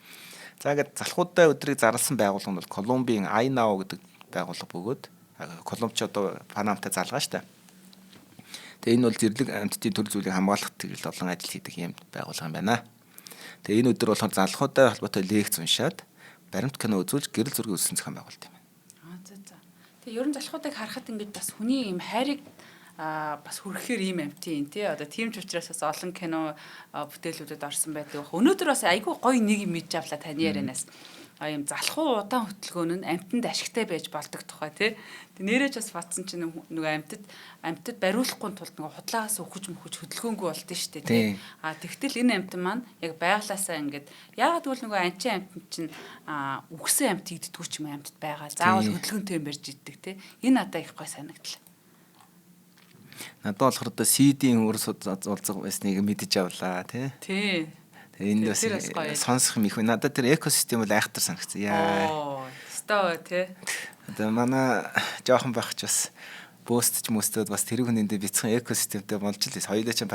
За ингээд залхуудаа өдрийг зарласан байгууллага нь бол Колумбийн Айнау гэдэг байгууллага бөгөөд Колумбч одоо Панамтай залгаа штэ. Тэгээ энэ бол зэрлэг амьтдын төрөл зүйлийг хамгаалах тэгэл олон ажил хийдэг юм байгууллага юм байна. Тэгээ энэ өдөр болохоор залхуудаа холбоотой лекц уншаад баримт кино үзүүлж гэрэл зургийг үзсэн зохион байгуулалт юм байна. Аа за за. Тэгээ ер нь залхуудыг харахад ингээд бас хүний юм хайрыг бас хүрхэхээр ийм амтын тий одоо тийм ч учраас бас олон кино бүтээлүүдэд орсон байдаг. Өнөөдөр бас айгүй гоё нэг юм мэдж авлаа таны ярианаас. Ийм залхуу удаан хөтөлгөөн нь амтанд ашигтай байж болдог тухай тий. Тэг нэрэж бас батсан чинь нөгөө амьтад бариулахгүй тулд нөгөө худлаагаас өхөж мөхөж хөдөлгөөнгүй болд нь штэ тий. А тэгтэл энэ амьтан маань яг байглаасаа ингээд яагаад гэвэл нөгөө анчин амьтан чинь үхсэн амьт иддэггүй ч юм амьтад байгаа. Заавал хөдөлгөөнтэй юм барьж иддэг тий. Энэ надад их гой санагдлаа. Надад болохоор одоо CD-ийн үр уулзах байсныг мэдэж авлаа тий. Тий. Тэгээ энэ бас сонсох юм их. Надад тэр экосистем бол айхтар санагдсан. Яа. Өстой тий. Одоо манай жоохон байх ч бас бөөстч мөстөөд бас тэр хүнэндээ бяцхан экосистемтэй болж л хоёулаа чинь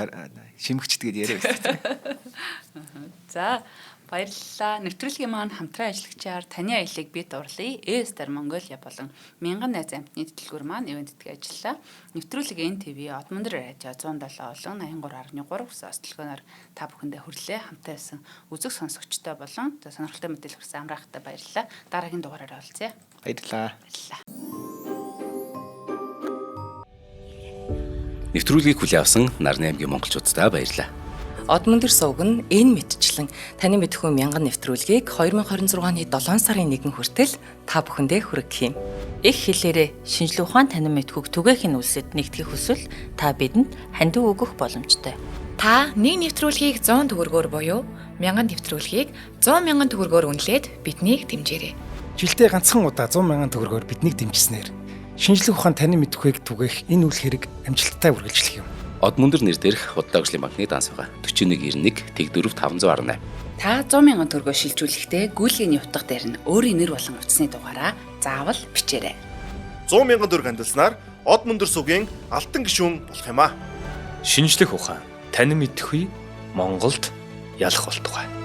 шимэгчдэг гэдээ яриа байсан. За баярлалаа. Нэвтрүүлгийн маань хамтран ажиллагчаар таны аяллыг би дурлая. Э-Star Mongolia болон Мянган найз амтны тэтгэвэр маань ивент тэтгэж ажиллаа. Нэвтрүүлэг NTV Одмондөр радио 107 болон 83.3 гэсэн онцлогоор та бүхэндээ хүрлээ. Хамтаа байсан үзэг сонсогчтой болон сонирхолтой мэдээлэл хүргэсэн амраахтай баярлалаа. Дараагийн дугаараар уулзъя. Баярлалаа. Баярлалаа. Нэвтрүүлгийг хүлээн авсан Нарны аймгийн монголчуудаа баярлалаа. Одмөндөр сувг нь энэ мэтчлэн таны мэдхүү мянган нэвтрүүлгийг 2026 оны 7 сарын 1 хүртэл та бүхэндээ хүргэх юм. Их хэлээрээ шинжлэх ухаан танин мэдхүйг түгээхийн үлсэд нэгтгэх хүсвэл та бидэнд хандив өгөх боломжтой. Та нэг нэвтрүүлгийг 100 төгрөгөөр буюу 1000 нэвтрүүлгийг 100 мянган төгрөгөөр үнэлээд биднийг дэмжээрэй. Жилдээ ганцхан удаа 100 мянган төгрөгөөр биднийг дэмжсэнээр шинжлэх ухаан танин мэдхүйг түгээх энэ үйл хэрэг амжилттай үргэлжлэх юм. Одмөндөр нэр дээрх Худалдаа хөгжлийн банкны данс байгаа. 4191 Тэгдөрөв 518. Та 100 мянган төгрөгөөр шилжүүлэхдээ гүйлгээний утга дээр нь өөрийн нэр болон утасны дугаараа заавал бичээрэй. 100 мянган төгрөг хандилснаар Одмөндөр сувгийн алтан гишүүн болох юм аа. Шинжлэх ухаан танин мэдхүй Монголд ялах болтугай.